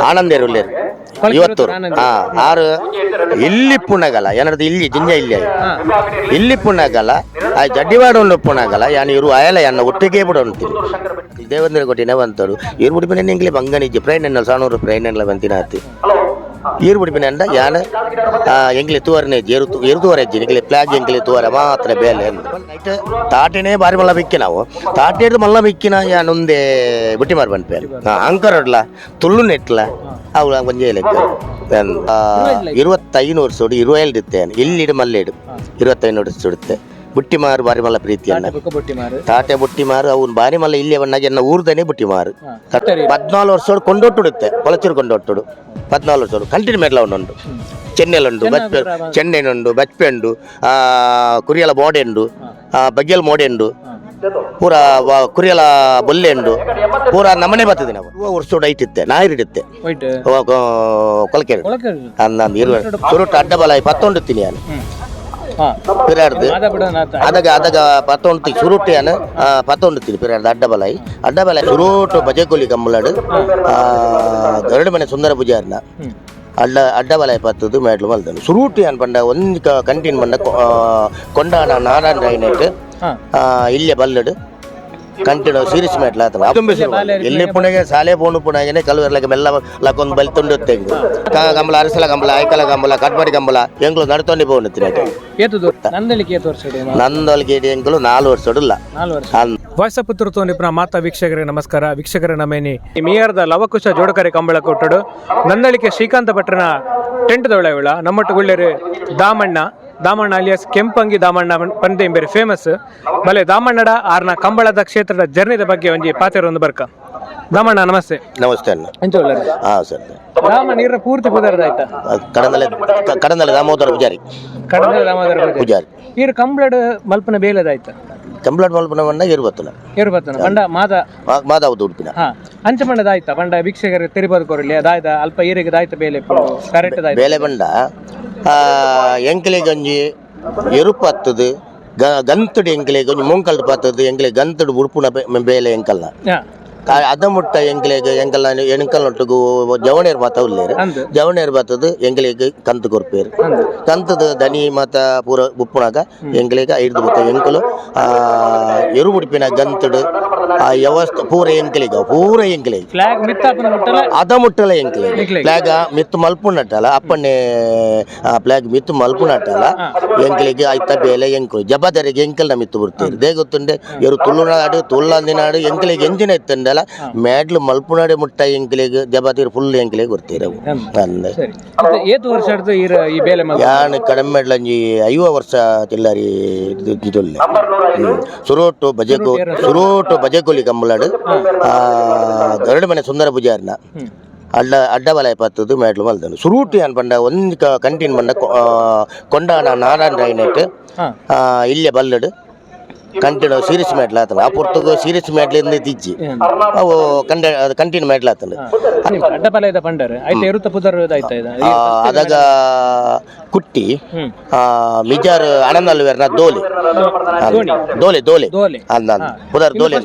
ಆನಂದೇರು ಉಲ್ಲೇರು ಇವತ್ತು. ಆರು ಇಲ್ಲಿ ಪುಣಗಲ ಏನಾದ್ರು ಇಲ್ಲಿ ಜಿಂಜ ಇಲ್ಲಿ ಇಲ್ಲಿ ಪುಣಗಲ ಆ ಜಡ್ಡಿವಾಡ ಉಂಡು ಪುಣಗಲ ಯಾನ್ ಇರು ಅಯಲ ಯಾನ ಒಟ್ಟಿಗೆ ಬಿಡ ಉಂತೀನಿ ದೇವೇಂದ್ರ ಕೊಟ್ಟಿನ ಬಂತರು ಇರು ಬಿಡಿಪಿನ ನಿಂಗ್ಲಿ ಬಂಗನಿಜ್ಜಿ ಪ್ರೈನ್ ಎನ್ನ ಸಾಣೂರು ಪ್ರೈನ್ ಎಲ್ಲ ಬಂತಿನ ಆತಿ ಈರು ಬಿಡಿಪಿನ ಅಂಡ ಯಾನ ಎಂಗ್ಲಿ ತೂವರನೆ ಎರು ಎರು ತೂವರ ಇಜ್ಜಿ ನಿಂಗ್ಲಿ ಫ್ಲಾಗ್ ಎಂಗ್ಲಿ ತೂವರ ಮಾತ್ರ ಬೇಲೆ ನೈಟ್ ತಾಟಿನೇ ಬಾರಿ ಮಲ್ಲ ಬಿಕ್ಕಿ ನಾವು ತಾಟಿ ಹಿಡ್ದು ಮಲ್ಲ ಬಿಕ್ಕಿನ ಯಾನೊಂದೇ ಬುಟ್ಟಿ ಮಾರು ಬಂದ್ಪೆ ಅಂಕರಡ್ಲ ತುಳ್ಳು ನೆಟ್ಲ ಅವು ಒಂಜೇ ಲೆಕ್ಕ 25 ವರ್ಷ ಇರುವೈಲ್ಡ್ ಇತ್ತೇನೆ ಇಲ್ಲಿಡು ಮಲ್ಲೇಡು 25 ವರ್ಷ ಇಡುತ್ತೆ ಬುಟ್ಟಿ ಮಾರು ಬಾರಿ ಮಲ್ಲ ಪ್ರೀತಿಯನ್ನ ತಾಟೆ ಬುಟ್ಟಿ ಮಾರು ಅವ್ನು ಬಾರಿ ಮಲ್ಲ ಇಲ್ಲಿ ಅವನ್ನ ಎನ್ನ ಊರ್ದನೆ ಬುಟ್ಟಿ ಮಾರು 14 ವರ್ಷ ಕೊಂಡೊಟ್ಟುಡುತ್ತೆ ಕೊಳಚೂರು ಕೊಂಡೊಟ್ಟುಡು 14 ವರ್ಷ ಕಂಟಿನ್ಯೂ ಮೆಡ್ಲ ಉಂಟು ಚೆನ್ನೆಲುಂಡು ಬಚ್ಪೆ ಚೆನ್ನೆನುಂಡು ಬಚ್ಪೆ ಉಂಡು ಕುರಿಯಲ ಮೋಡೆ ಉಂಡು ಬಗ್ಗೆಲ್ ಮೋಡೆ ಉಂಡು ಪೂರ ಕುರಿಯಲ ಬೊಲ್ಲೆ ಉಂಡು ಪೂರ ನಮ್ಮನೆ ಬರ್ತದೆ ನಾವು ವರ್ಷ ಐಟ್ ಇತ್ತೆ ನಾಯಿರಿಡುತ್ತೆ ಕೊಲಕೆ ಅಂದ ಇರುವ ಸುರುಟ್ಟು ಅಡ್ಡ ಬಲ ಪತ್ತೊಂಡು ನಾನು ಪಿರಾಡ್ದು ಅದಗ ಅದಗ ಪತ್ತೊಂಡು ಸುರುಟ್ಟಿಯಾನ ಪತ್ತೊಂಡು ಪಿರಾಡ್ದು ಅಡ್ಡ ಬಲಾಯಿ ಅಡ್ಡ ಬಲಾಯಿ ಸುರುಟು ಬಜೆಕೊಲಿ ಕಮ್ಮಲಾಡು ಗರುಡ ಮನೆ ಸುಂದರ ಪೂಜಾರಿನ ಅಡ್ಡ ಅಡ್ಡ ಬಲಾಯಿ ಪತ್ತದು ಮೇಡ್ಲು ಮಲ್ದನು ಸುರುಟಿ ಅನ್ ಪಂಡ ಒಂದು ಕಂಟಿನ್ ಪಂಡ ಕೊಂಡಾಣ ನಾರಾಯಣ ರಾಯನೆಟ್ ಇಲ್ಲೇ ಬಲ್ಲಡು ಕಂಟಿನ್ಯೂ ಸೀರಿಯಸ್ ಮೆಟ್ಲ ಆತನ ಎಲ್ಲಿ ಪುಣೆಗೆ ಶಾಲೆ ಪೋಣು ಪುಣೆಗೆ ಕಲ್ವೆರ್ಲಕ್ಕೆ ಮೆಲ್ಲ ಲಕ್ಕೊಂದು ಬಲಿ ತುಂಡು ತೆಗ್ದು ಕಂಬಳ ಅರಸಲ ಕಂಬಳ ಐಕಲ ಕಂಬಳ ಕಟ್ಪಾಡಿ ಕಂಬಳ ಎಂಗ್ಳು ನಡ್ತೊಂಡಿ ಪೋಣು ನಂದೊಲಿಗೆ ಎಂಗ್ಳು 4 ವರ್ಷ ಇಲ್ಲ. ವಾಯ್ಸ್ ಆಫ್ ಪುತ್ತೂರು ತೋನಿಪ್ನ ಮಾತಾ ವೀಕ್ಷಕರಿಗೆ ನಮಸ್ಕಾರ. ವೀಕ್ಷಕರ ನಮೇನಿ ಮೇಯರ್ದ ಲವಕುಶ ಜೋಡಕರೆ ಕಂಬಳ ಕೊಟ್ಟಡು ನಂದಳಿಕೆ ಶ್ರೀಕಾಂತ ಭಟ್ರನ ಟೆಂಟ್ ದೊಳೆವಿಳ ನಮ್ಮಟ್ಟು ಗುಳ್ಳೇರು ದಾಮಣ್ಣ ದಾಮಣ್ಣ ಅಲಿಯಾಸ್ ಕೆಂಪಂಗಿ ದಾಮಣ್ಣ ಪಂದೆ ಬೇರೆ ಫೇಮಸ್ ಬಲೆ ದಾಮಣ್ಣಡ ಆರ್ನ ಕಂಬಳದ ಕ್ಷೇತ್ರದ ಜರ್ನಿದ ಬಗ್ಗೆ ಒಂಜಿ ಪಾತೆರೊಂದು ಬರ್ಕ. ದಾಮಣ್ಣ ನಮಸ್ತೆ. ನಮಸ್ತೆ ಅಣ್ಣ. ಎಂಚ ಉಲ್ಲರ್? ಹಾ ಸರ್. ದಾಮಣ್ಣ ನೀರ ಪೂರ್ತಿ ಪುದರ್ದ ಆಯ್ತಾ? ಕಡಂದಲೆ ಕಡಂದಲೆ ದಾಮೋದರ ಪೂಜಾರಿ. ಕಡಂದಲೆ ದಾಮೋದರ ಪೂಜಾರಿ. ಈರ್ ಕಂಬಳಡ್ ಮಲ್ಪನ ಬೇಲೆದಾಯ್ತ? ಕಂಬಳಡ್ ಮಲ್ಪನ ಬಂಡ ಇರುವತ್ತನ. ಇರುವತ್ತನ ಪಂಡ ಮಾದ ಮಾದಾವ ಉಡುಪಿನ. ಹಾ ಅಂಚ ಮಂಡದ ಆಯ್ತಾ ಪಂಡ ವೀಕ್ಷಕರಿಗೆ ತೆರಿಬಾದ್ ಕೊರಲಿ ಅದಾಯ್ತ ಅಲ್ಪ ಈರಿಗೆ ದಾಯ್ತ ಬೇಲೆ ಕರೆಕ್ಟ್ ದಾಯ್ತ ಬೇಲೆ ಬಂಡ ಎಂಕಲೆ ಗಂಜಿ ಎರುಪು ಹತ್ತದು ಗಂತುಡು ಎಂಕಲೆ ಗಂಜಿ ಮೂಂಕಲ್ಡು ಪಾತದು ಎಂಕಲೆ ಗಂತುಡು ಉಡುಪುನ ಬೇಲೆ ಎಂಕಲ್ನ ಅದ ಮುಟ್ಟ ಎಂಕಲೆಗ್ ಎಂಕಲ್ನ ಎಂಕಲ್ ಒಟ್ಟುಗು ಜವಣೇರ್ ಮಾತ ಉಲ್ಲೇರು ಜವಣೇರ್ ಬಾತದು ಎಂಕಲೆಗ್ ಕಂತು ಕೊರ್ಪೇರು ಕಂತದ ದನಿ ಮಾತ ಪೂರ ಉಪ್ಪುನಾಗ ಎಂಕಲೆಗ್ ಐದು ಬತ್ತ ಎಂಕಲು ಎರು ಉಡುಪಿನ ಗಂತುಡು ಆ ವ್ಯವಸ್ಥೆ ಪೂರ ಎಂಕಲೆಗ್ ಪೂರ ಎಂಕಲೆಗ್ ಅದ ಮುಟ್ಟಲ ಎಂಕಲೆಗ್ ಫ್ಲಾಗ್ ಮಿತ್ತು ಮಲ್ಪುನಟ್ಟಲ ಅಪ್ಪಣ್ಣೆ ಫ್ಲಾಗ್ ಮಿತ್ತು ಮಲ್ಪುನಟ್ಟಲ ಎಂಕಲೆಗ್ ಐತ ಬೇಲೆ ಎಂಕಲು ಜಬಾದಾರಿಗೆ ಎಂಕಲ್ನ ಮಿತ್ತು ಬರ್ತೀರಿ ದೇಗೊತ್ತುಂಡೆ ಎರು ತುಳುನಾಡು ತುಳ್ಳಂದಿನಾಡು ಎಂಕಲೆಗ್ ಎಂಜಿನ ಇತ್ತಂಡಲ ಮ್ಯಾಡ್ಲು ಮಲ್ಪುನಾಡೆ ಮುಟ್ಟ ಎಂಕಲೆಗ್ ಜಬಾತಿರ್ ಫುಲ್ ಎಂಕಲೆಗ್ ಬರ್ತೀರ. ಯಾನ್ ಕಡಿಮೆ ಅಂಜಿ 50 ವರ್ಷ ತಿಲ್ಲಾರಿ ಇದುಲ್ಲೆ ಸುರೋಟು ಬಜೆಗೋ ಸುರೋಟು ಬಜೆಗೊಲಿ ಕಂಬಲಾಡು ಗರುಡ ಮನೆ ಸುಂದರ ಪೂಜಾರಿನ ಅಡ್ಡ ಅಡ್ಡ ಬಲಾಯ ಪತ್ತದು ಮೇಡ್ಲು ಮಲ್ದನು ಸುರೂಟಿ ಅನ್ ಪಂಡ ಒಂದು ಕಂಟಿನ್ ಪಂಡ ಕೊಂಡಾಣ ನಾರಾಯಣ ರಾಯನೆಟ್ ಇಲ್ಲೇ ಬಲ್ಲಡು ಕಂಟಿನ್ಯೂ ಸೀರಿಯಸ್ ಮೆಟ್ಲ ಆತನ ಆ ಪೊರ್ತುಗು ಸೀರಿಯಸ್ ಮೆಟ್ಲಿಂದ ತಿಜ್ಜಿ ಅವು ಕಂಡ ಕಂಟಿನ್ಯೂ ಮೆಟ್ಲ ಆತನ ಅಡ್ಡಬಲ ಪಂಡರ್ ಐತೆ ಎರುತ ಪುದರ್ ಅದಾಗ ಕುಟ್ಟಿ ಮಿಜಾರ್ ಅಣನಲ್ವೇರ್ನ ದೋಲೆ ದೋಲೆ ದೋಲೆ ಅಂದ ಪುದರ್ ದೋಲೆ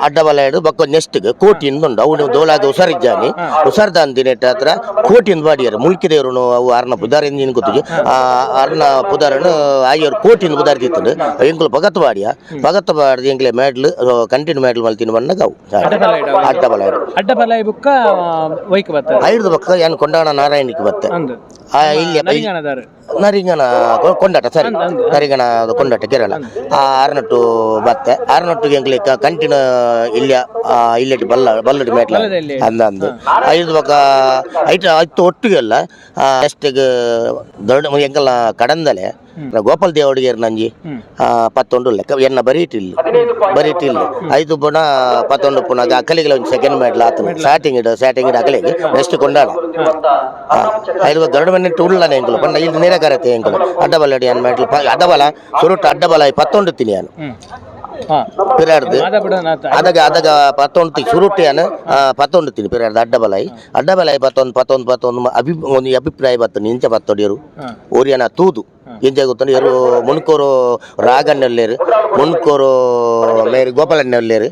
ಅಡ್ಡಬಲ ಹಿಡಿದು ಬಕ್ಕ ನೆಕ್ಸ್ಟ್ ಕೋಟಿಯಿಂದ ಉಂಡು ಅವನು ದೋಲಾಗ ಹುಷಾರಿದ್ದಾನೆ ಹುಷಾರ್ದ ಅಂದಿನೆಟ್ಟ ಹತ್ರ ಕೋಟಿಯಿಂದ ಬಾಡಿಯಾರ ಮುಲ್ಕಿದೇವರು ಅವು ಅರ್ನ ಪುದಾರ್ ಎಂಜಿನ್ ಗೊತ್ತಿಗೆ ಅರ್ನ ಪುದಾರನು ಆಯ್ಯವ್ರು ಕೋಟಿಯಿಂದ ಪುದಾರ್ ತಿತ್ತಂಡು ಎಂಕುಲು ಭಗತ್ ಬಾಡಿಯ ಭಗತ್ ಬಾಡ್ದು ಎಂಕ್ಲೆ ಮೆಡ್ಲು ಕಂಟಿನ್ಯೂ ಮೆಡ್ಲು ಮಲ್ತಿನ ಬಣ್ಣಗ ಅವು ಅಡ್ಡಬಲ ಅಡ್ಡಬಲ ಬುಕ್ಕ ವೈಕ್ ಬತ್ತ ಐದು ಬಕ್ಕ ಏನು ಕೊಂಡಾಣ ನಾರಾಯಣಕ್ಕೆ ಬತ್ತೆ ಇಲ್ಲಿ ನರಿಂಗನ ಕೊಂಡಾಟ ಸರಿ ನರಿಂಗನ ಕೊಂಡಾಟ ಕೇರಳ ಆರ್ನಟ್ಟು ಬತ್ತೆ ಆರ್ನಟ್ಟು ಎಂಕ್ಲೆ ಕಂಟಿನ್ಯೂ ಇಲ್ಲ ಇಲ್ಲಟಿ ಬಲ್ಲ ಬಲ್ಲಡಿ ಮೇಟ್ಲ ಅಂದ ಅಂದು ಐದು ಬಕ್ಕ ಐಟ್ ಐತು ಒಟ್ಟಿಗೆ ಅಲ್ಲ ನೆಕ್ಸ್ಟಿಗೆ ದೊಡ್ಡ ಎಂಕಲ್ನ ಕಡಂದಲೆ ಗೋಪಾಲ್ ದೇವಡಿಗೆರ್ ನಂಜಿ ಪತ್ತೊಂಡು ಲೆಕ್ಕ ಎನ್ನ ಬರೀಟಿಲ್ಲ ಬರೀಟಿಲ್ಲ ಐದು ಪುನ ಪತ್ತೊಂಡು ಪುನಃ ಅಕಲಿಗೆ ಒಂದು ಸೆಕೆಂಡ್ ಮೆಡ್ಲ್ ಆತನ ಸ್ಟಾರ್ಟಿಂಗ್ ಇಡು ಸ್ಟಾರ್ಟಿಂಗ್ ಇಡು ಅಕಲಿಗೆ ನೆಕ್ಸ್ಟ್ ಕೊಂಡಾಡ ಐದು ಗರುಡ ಮನೆ ಉಳ್ಳನೆ ಎಂಕಲು ಪಂಡ ಇಲ್ಲಿ ನಿರಾಕರತೆ ಎಂಕಲು ಅಡ್ಡಬಲ ಅನ್ ಮೆಟ್ಲು ಅಡ್ಡಬಲ ಸುರುಟ್ಟು ಅಡ್ಡಬಲ ಪತ್ತೊಂಡು ತಿನಿ ಪಿರಾಡ್ದು ಅದಗ ಅದಗ ಪತ್ತೊಂಡು ಸುರುಟ್ಟಿಯಾನ ಪತ್ತೊಂಡು ತಿನಿ ಪಿರಾಡ್ದು ಅಡ್ಡಬಲಾಯಿ ಅಡ್ಡಬಲಾಯಿ ಪತ್ತೊಂದು ಪತ್ತೊಂದು ಪತ್ತೊಂದು ಅಭಿ ಒಂದು ಅಭಿಪ್ರಾಯ ಬತ್ತು ಇಂಚ ಪತ್ತೊಡಿಯರು ಓರಿಯನ ತೂದು ಎಂಚ ಗೊತ್ತಂಡು ಎರು ಮುನ್ಕೂರು ರಾಗಣ್ಣಲ್ಲೇರು ಮುನ್ಕೂರು ಮೇರು ಗೋಪಾಲಣ್ಣಲ್ಲೇರು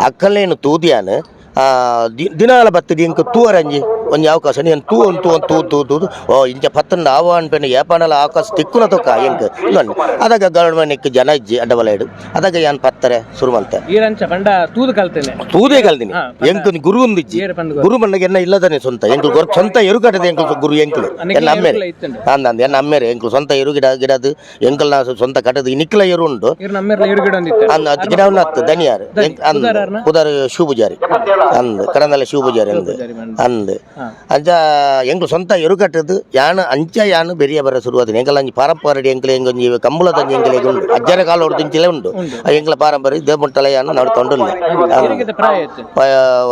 ಅಕ್ಕಲೇನು ತೂದಿಯಾನ ದಿನಾಲ ಬತ್ತದ ಎಂಕ್ ತೂವರಂಜಿ ಒಂಜಿ ಅವಕಾಶ ನೀನು ತೂ ತೂ ತೂ ತೂ ತೂ ಓ ಇಂಚ ಪತ್ತಂಡ ಆವ ಅನ್ಪೆನ ಏಪಾನಲ ಅವಕಾಶ ತಿಕ್ಕುನ ತೊಕ್ಕ ಎಂಕ್ ಅದಾಗ ಗವರ್ಮೆಂಟ್ ಜನ ಇಜ್ಜಿ ಅಡ್ಡಬಲ ಇಡು ಅದಾಗ ಯಾನ್ ಪತ್ತರೆ ಶುರು ಮಲ್ತೆ. ಈರಂಚ ಪಂಡ ತೂದು ಕಲ್ತೇನೆ. ತೂದೇ ಕಲ್ದಿನಿ. ಎಂಕ್ ಒಂಜಿ ಗುರು ಒಂದಿಜ್ಜಿ. ಏರ್ ಪಂದ್? ಗುರು ಮಣ್ಣಗೆ ಎನ್ನ ಇಲ್ಲದನೆ ಸ್ವಂತ ಎಂಕ್ಲು ಸ್ವಂತ ಎರು ಕಟ್ಟದ ಎಂಕ್ಲು ಗುರು ಎಂಕ್ಲು ಎನ್ನ ಅಮ್ಮೇರೆ. ಇತ್ತುಂಡು. ಅಂದ ಅಂದ ಎನ್ನ ಅಮ್ಮೇರೆ ಎಂಕ್ಲು ಸ್ವಂತ ಎರು ಗಿಡ ಗಿಡದು ಎಂಕಲ್ನ ಸ್ವಂತ ಕಟ್ಟದ ನಿಕ್ಲ ಎರು ಉಂಡು. ಇರ್ ನಮ್ಮೇರ್ಲ ಎರು ಗಿಡ ಒಂದಿತ್ತು. ಅಂದ ಅದು ಗಿಡ ಹತ್ತು ದನಿಯಾರು ಅಂದ ಪುದಾರ್ ಶಿವ ಪೂಜಾರಿ ಅಂದ್ ಕಡಂದಲ್ಲ ಶಿವ ಪೂಜಾರಿ ಅಂದ್ ಅಂದ್ ಅಂಚ ಎಂಕ್ಲು ಸ್ವಂತ ಎರು ಕಟ್ಟದು ಯಾನು ಅಂಚ ಯಾನು ಬೆರಿಯ ಬರ ಶುರುವಾದ ಎಂಕಲ್ ಅಂಜಿ ಪಾರಂಪರೆ ಎಂಕ್ಲೆ ಎಂಕೊಂಜಿ ಕಂಬಳದ ಎಂಕಲೆ ಉಂಡು ಅಜ್ಜರ ಕಾಲ ಹೊಡ್ದಿಂಚಲೇ ಉಂಡು ಆ ಎಂಕ್ಲ ಪಾರಂಪರೆ ದೇಮುಟ್ಟಲ ಯಾನು ನಡ್ಕೊಂಡುಲ್ಲ. ಈರೆಗಿತ ಪ್ರಾಯ ಇತ್ತು?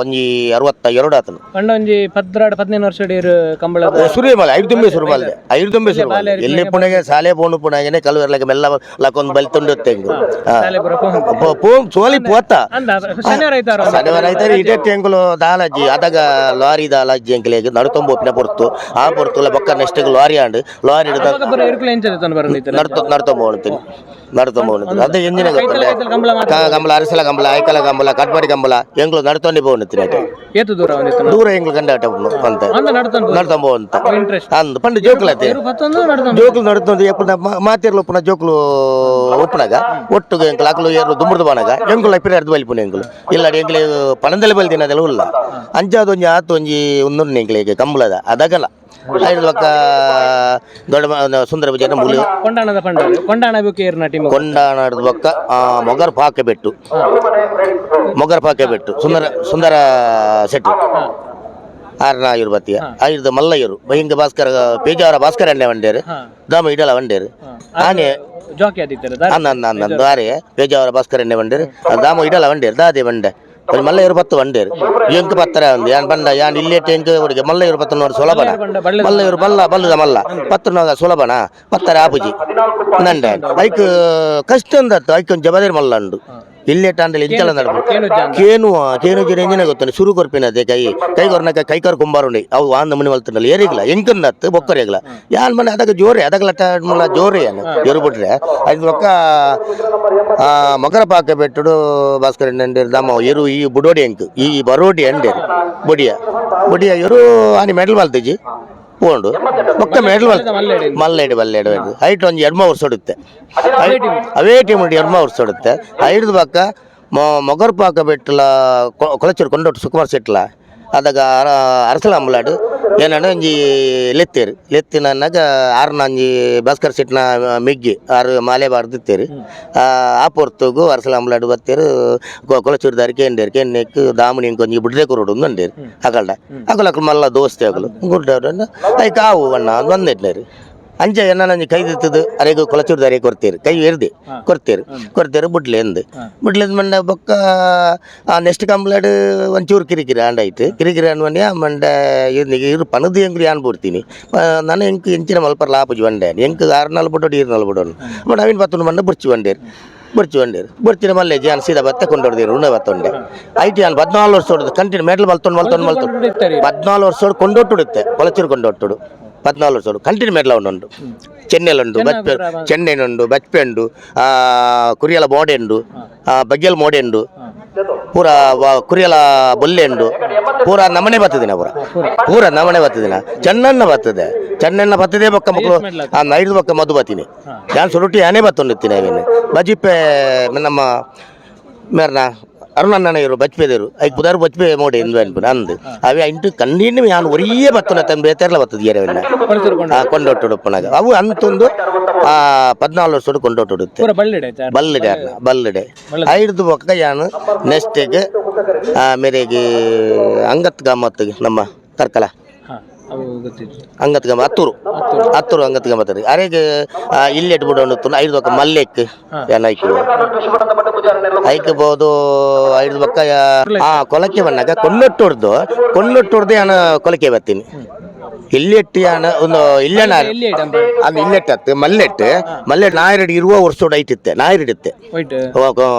ಒಂಜಿ 62 ಆತನು. ಪಂಡ ಒಂಜಿ 12 15 ವರ್ಷ ಇರು ಕಂಬಳದ? ಸುರಿಮಲೆ ಐದು ದುಂಬೆ ಸುರುಮಲ್ದೆ ಐದು ದುಂಬೆ ಸುರುಮಲ್ದೆ ಎಲ್ಲಿ ಪುಣೆಗೆ ಶಾಲೆ ಪೋಣು ಪುಣೆಗೆ ಕಲ್ವೆರ್ಲಕ್ಕೆ ಮೆಲ್ಲ ಲಕೊಂದು ಬಲಿ ತುಂಡು ತೆಂಗು. ಶಾಲೆ ಪೂರ ಪೋಂಡು. ಪೋ ಸೋಲಿ ಪೋತ. ಅಂದ ಶನಿವಾರ ಐತಾರ? ಶನಿವಾರ ಐತಾರೆ. ಇದೇ ತೆಂಗುಲು ದಾಲಜ್ಜಿ ಅದಾಗ ಲಾರಿ ದಾಲಜ್ಜಿ ಎಂಕಲೆಗ್ ನಡುತೊಂಬೋಪಿನ ಪೊರ್ತು ಆ ಪೊರ್ತುಲ ಬೊಕ್ಕ next lorry and lorry ಹಿಡ್ದ. ಅವಾಗ ಪೂರ ಎರುಕುಲು ಎಂಚ ತಂದು ಬರಂದಿತ್ತು? ನಡ್ತು ನಡ್ತೊಂಬೋಣ್ತೀನಿ ನಡ್ತೊಂಬೋಣ್ತೀನಿ ಅದೇ ಎಂಜಿನ. ಕೈತಲ ಕೈತಲ ಕಂಬಳ ಮಾತ್ರ? ಕಂಬಳ ಅರಸಲ ಕಂಬಳ ಐಕಲ ಕಂಬಳ ಕಟ್ಪಾಡಿ ಕಂಬಳ ಎಂಗ್ಲು ನಡ್ತೊಂಡಿ ಪೋಣ್ತೀನಿ ಅಟೆ. ಏತು ದೂರ ಒಂದಿತ್ತು? ದೂರ ಎಂಗ್ಲು ಗಂಡ ಆಟ ಅಂತ. ಅಂದ ನಡ್ತೊಂದು. ನಡ್ತೊಂಬೋ ಅಂತ. ಇಂಟ್ರೆಸ್ಟ್. ಅಂದ್ ಪಂಡ ಜೋಕುಲತೆ. ಎರು ಪತ್ತೊಂದು ನಡ್ತೊಂದು. ಜೋಕುಲು ನಡ್ತೊಂದು ಎಪ್ಪುನ ಮಾತಿರ್ಲು ಉಪ್ಪುನ ಜೋಕುಲು ಉಪ್ಪುನಾಗ ಒಟ್ಟುಗು ಎಂಕುಲು ಅಕುಲು ಏರು ದುಂಬುರ್ದು ಬಾನಾಗ ಎಂಕುಲು ಪಿರ ಅರ್ದು ಬಲಿಪುನ ಎಂಕುಲು ಇಲ್ಲ ಎಂಕುಲು ಪಣಂದಲೆ ಬಲ್ದಿನ ಅದೆಲ್ಲ ಉಲ್ಲ ಅಂಚಾದ ಒಂಜಿ ಆತು ಒಂಜಿ ಒಂದುಂಡು ಎಂಕುಲಿಗೆ ಕಂಬಳದ ಅದಗಲ ಐದು ಬೊಕ್ಕ ದೊಡ್ಡ ಸುಂದರ ಪೂಜಾರಿ ಮುಲು. ಕೊಂಡಾಣದ ಪಂಡ ಕೊಂಡಾಣ ಬೇಕು ಏರ್ನ ಟೀಮ್? ಕೊಂಡಾಣದ ಬೊಕ್ಕ ಮೊಗರ್ ಪಾಕೆ ಬೆಟ್ಟು ಮೊಗರ್ ಪಾಕೆ ಬೆಟ್ಟು ಸುಂದರ ಸುಂದರ ಶೆಟ್ಟಿ ಆರ್ನ ಇರು ಬತ್ತಿಯ ಐರ್ದ ಮಲ್ಲಯ್ಯರು ಬಹಿಂಗ ಭಾಸ್ಕರ ಪೇಜಾವರ ಭಾಸ್ಕರ ಅಣ್ಣೆ ವಂಡೇರು ದಾಮ ಇಡಲ ವಂಡೇರು ಆನೆ. ಜಾಕಿ ಆದಿತ್ತಾರೆ? ಅಂದ ಅಂದ ಅಂದ ಅಂದ ಆರೆ ಪೇಜಾವರ ಭಾಸ್ಕರ ಎಣ್ಣೆ ವಂಡೇರು ದಾಮ ಇಡಲ ವಂಡೇರು ದಾದೆ ಬಂಡೆ ಒಂಜಿ ಮಲ್ಲಯ್ಯರು ಪತ್ತು ವಂಡೇರು ಎಂಕ್ ಪತ್ತರ ಅಂದ್ ಯಾನ್ ಬಂಡ ಯಾನ್ ಇಲ್ಲೇಟ್ ಎಂಕ್ ಹುಡುಗ ಮಲ್ಲಯ್ಯರು ಪತ್ತು ನೋಡಿ ಸುಲಭನ. ಮಲ್ಲಯ್ಯರು ಬಲ್ಲ ಬಲ್ಲದ ಮಲ್ಲ ಪತ್ತು ನೋಗ ಸುಲಭನ ಪತ್ತರ ಆಪುಜಿ ನಂಡೆ ಐಕ್ ಕಷ್ಟ ಅಂದತ್ತು ಐಕ್ ಒಂಜಿ ಜಬಾದೇರ್ ಮಲ್ಲ ಉಂಡು ಇಲ್ಲೇಟ್ ಅಂಡಲಿ ಇಂಚಲ ನಡ್ಪು. ಕೇನು ಕೇನು ಜಿನ ಎಂಜಿನ ಗೊತ್ತುಂಡು ಸುರು ಕೊರ್ಪಿನದೆ ಕೈ ಕೈ ಕೊರ್ನಕ ಕೈ ಕರ್ ಕುಂಬಾರುಂಡಿ ಅವು ವಾಂದ ಮುನಿ ಮಲ್ತುಂಡಲ್ಲ ಏರಿಗ್ಲ ಎಂಕನ್ನತ್ತು ಬೊಕ್ಕರಿಗ್ಲ ಯಾನ್ ಮನೆ ಅದಕ್ಕೆ ಜೋರೆ ಅದಕ್ಕೆ ಲಟ್ಟ ಮುಲ್ಲ ಜೋರೆ ಯಾನು ಜೋರು ಬಿಟ್ರೆ ಐದು ಬೊಕ್ಕ ಮಕರ ಪಾಕ ಬೆಟ್ಟುಡು ಭಾಸ್ಕರ ಅಂಡೇರು ದಮ್ಮ ಎರು ಈ ಬುಡೋಡಿ ಎಂಕ್ ಈ ಬರೋಡಿ ಅಂಡೇರು ಬೊಡಿಯ ಬೊಡಿಯ ಎರು ಆನಿ ಮೆಡಲ್ ಮಲ್ತಿಜಿ ಪೋಂಡು ಬೊಕ್ಕ ಮೆಡಲ್ ಮಲ್ತ ಮಲ್ಲೇಡು ಬಲ್ಲೇಡು ಹೈಟ್ ಒಂಜಿ ಎಡ್ಮ ವರ್ಷ ಹೊಡುತ್ತೆ ಅವೇ ಟೀಮ್ ಎಡ್ಮ ವರ್ಷ ಹೊಡುತ್ತೆ ಐದು ಬೊಕ್ಕ ಮೊಗರ್ ಪಾಕ ಬೆಟ್ಟಲ ಕೊಳಚೂರು ಕೊಂಡೊಟ್ಟು ಸುಕುಮಾರ್ ಸೆಟ್ಲ ಅದಾಗ ಅರಸಲ ಅಂಬಲಾಡು ಏನಂದ್ರೆ ಒಂಜಿ ಲೆತ್ತೇರು ಲೆತ್ತಿನನ್ನಾಗ ಆರ್ನ ಒಂಜಿ ಭಾಸ್ಕರ್ ಸೆಟ್ನ ಮೆಗ್ಗಿ ಆರು ಮಾಲೆ ಬಾರ್ದಿತ್ತೇರು ಆ ಪೊರ್ತುಗು ಅರಸಲ ಅಂಬಲಾಡು ಬತ್ತೇರು ಕೊಳಚೂರು ದಾರಿ ಕೇಂಡೇರು ಕೇಂಡೆಕ್ ದಾಮುನಿ ಇಂಕೊಂಜಿ ಬುಡ್ರೆ ಕೊರಡು ಅಂಡೇರು ಅಕಲ್ಡ ಅಕಲ್ ಅಕಲ್ ಮಲ್ಲ ದೋಸ್ತೆ ಅಕಲು ಗುಡ್ಡ ಐಕ್ ಆವು ಅಣ್ಣ ಬಂದಿಟ್ಲೇರು ಅಂಚ ಎನ್ನ ಕೈ ದಿತ್ತದು ಅರೆಗು ಕೊಳಚೂರು ದಾರಿ ಕೊಡ್ತೀರಿ ಕೈ ಎರ್ದಿ ಕೊಡ್ತೀರಿ ಕೊಡ್ತೀರಿ ಬುಡ್ಲೆ ಎಂದು ಬುಡ್ಲೆ ಮಂಡ ಬೊಕ್ಕ ಆ ನೆಕ್ಸ್ಟ್ ಕಂಪ್ಲೇಂಟ್ ಒಂಚೂರು ಕಿರಿಕಿರಿ ಆಂಡ ಆಯ್ತು ಕಿರಿಕಿರಿ ಅನ್ವನ್ಯ ಮಂಡ ಇರು ಪನದು ಎಂಕ್ಲು ಯಾನ್ ಬಿಡ್ತೀನಿ ನಾನು ಎಂಕ್ ಎಂಚಿನ ಮಲ್ಪರ್ಲ ಆಪುಜಿ ಬಂಡೆ ಎಂಕ್ ಆರು ನಾಲ್ ಬಿಡೋಡು ಈರು ನಾಲ್ ಬಿಡೋನು ಬಟ್ ಅವಿನ ಪತ್ತೊಂದು ಮಂಡ ಬುರ್ಚಿ ಬಂಡೇರು ಬುರ್ಚಿ ಬಂಡೇರು ಬುರ್ಚಿನ ಮಲ್ಲೆ ಜಾನ್ ಸೀದಾ ಬತ್ತ ಕೊಂಡೊಡ್ದಿರು ಉಣ ಬತ್ತೊಂಡೆ IT ನಾನು 14 ವರ್ಷ ಹೊಡೆದು ಕಂಟಿನ್ಯೂ ಮೆಡಲ್ ಮಲ್ತೊಂಡು ಮಲ್ತೊಂಡು ಮಲ್ತೊಂಡು 14 ವರ್ಷ ಕೊಂಡೊಟ್ಟುಡುತ್ತೆ ಕೊಳಚೂರು ಕೊಂಡೊಟ್ಟುಡು 14 ವರ್ಷ ಕಂಟಿನ್ಯೂ ಮೆಡಲ್ ಉಂಡು ಚೆನ್ನೈಲುಂಡು ಬಜ್ಪೆ ಚೆನ್ನೈನುಂಡು ಬಜ್ಪೆ ಉಂಡು ಕುರಿಯಲ ಮೋಡೆ ಉಂಡು ಬಗ್ಗೆಲ್ ಮೋಡೆ ಉಂಡು ಪೂರ ಕುರಿಯಲ ಬೊಲ್ಲೆ ಉಂಡು ಪೂರ ನಮನೆ ಬರ್ತದಿನ ಪೂರ ಪೂರ ನಮನೆ ಬರ್ತದಿನ ಚೆನ್ನಣ್ಣ ಬರ್ತದೆ ಚೆನ್ನಣ್ಣ ಬರ್ತದೆ ಬೊಕ್ಕ ಮಕ್ಕಳು ಆ ನೈದು ಬೊಕ್ಕ ಮಧು ಬತ್ತೀನಿ ನಾನು ಸುರುಟಿ ಆನೆ ಬತ್ತೊಂಡಿತ್ತೀನಿ ಅವೇನು ಬಜಿಪೆ ನಮ್ಮ ಮೇರ್ನ ಅರುಣಣ್ಣನ ಇರು ಬಜ್ಪೆದರು ಐಕ್ ಬುದಾರು ಬಜ್ಪೆ ಮೋಡಿ ಎಂದು ಅನ್ಪುನ ಅಂದು ಅವೇ ಇಂಟು ಕಂಟಿನ್ಯೂ ಯಾನ್ ಒರಿಯೇ ಬತ್ತುನ ತನ್ನ ಬೇತೆರ್ಲ ಬತ್ತದ ಏರವೆನ್ನ ಕೊಂಡೊಟ್ಟುಡು ಉಪ್ಪುನಾಗ ಅವು ಅಂತೊಂದು 14 ವರ್ಷ ಕೊಂಡೊಟ್ಟುಡುತ್ತೆ. ಪೂರ ಬಳ್ಳಿಡೆ ಆಯ್ತಾ? ಬಲ್ಲಿಡೆ ಅರ್ನ ಬಲ್ಲಿಡೆ ಐದು ಬೊಕ್ಕ ಯಾನು ನೆಕ್ಸ್ಟಿಗೆ ಮೇರೆಗೆ ಅಂಗತ್ ಗಮ್ಮತ್ತು ನಮ್ಮ ಕರ್ಕಲ. ಅವು ಗೊತ್ತಿತ್ತು. ಅಂಗತ್ ಗಮ ಹತ್ತೂರು ಹತ್ತೂರು ಅಂಗತ್ ಗಮ್ಮತ್ತು ರೀ ಅರೆಗೆ ಇಲ್ಲಿ ಇಟ್ಬಿಟ್ಟು ಐದು ಬೊಕ್ಕ ಮಲ್ಲೆಕ್ ಏನ್ ಐಕ್ ಐಕ್ಬೋದು ಐದು ಬೊಕ್ಕ ಕೊಲಕ್ಕೆ ಬಂದಾಗ ಕೊಂಡೊಟ್ಟುಡ್ದು ಕೊಂಡೊಟ್ಟುಡ್ದು ಯಾನು ಕೊಲಕ್ಕೆ ಬರ್ತೀನಿ. ಇಲ್ಲೆಟ್ಟು ಯಾನ ಒಂದು ಇಲ್ಲನ ಎಲ್ಲಿ ಐಟಮ್? ಅದು ಇಲ್ಲೆಟ್ಟು ಅತ್ತು ಮಲ್ಲೆಟ್ಟು ಮಲ್ಲೆಟ್ಟು ನಾಯರಡಿ ಇರುವ ವರ್ಷೋಡು ಐಟಿತ್ತೆ ನಾಯರಡಿತ್ತೆ. ವೈಟ್.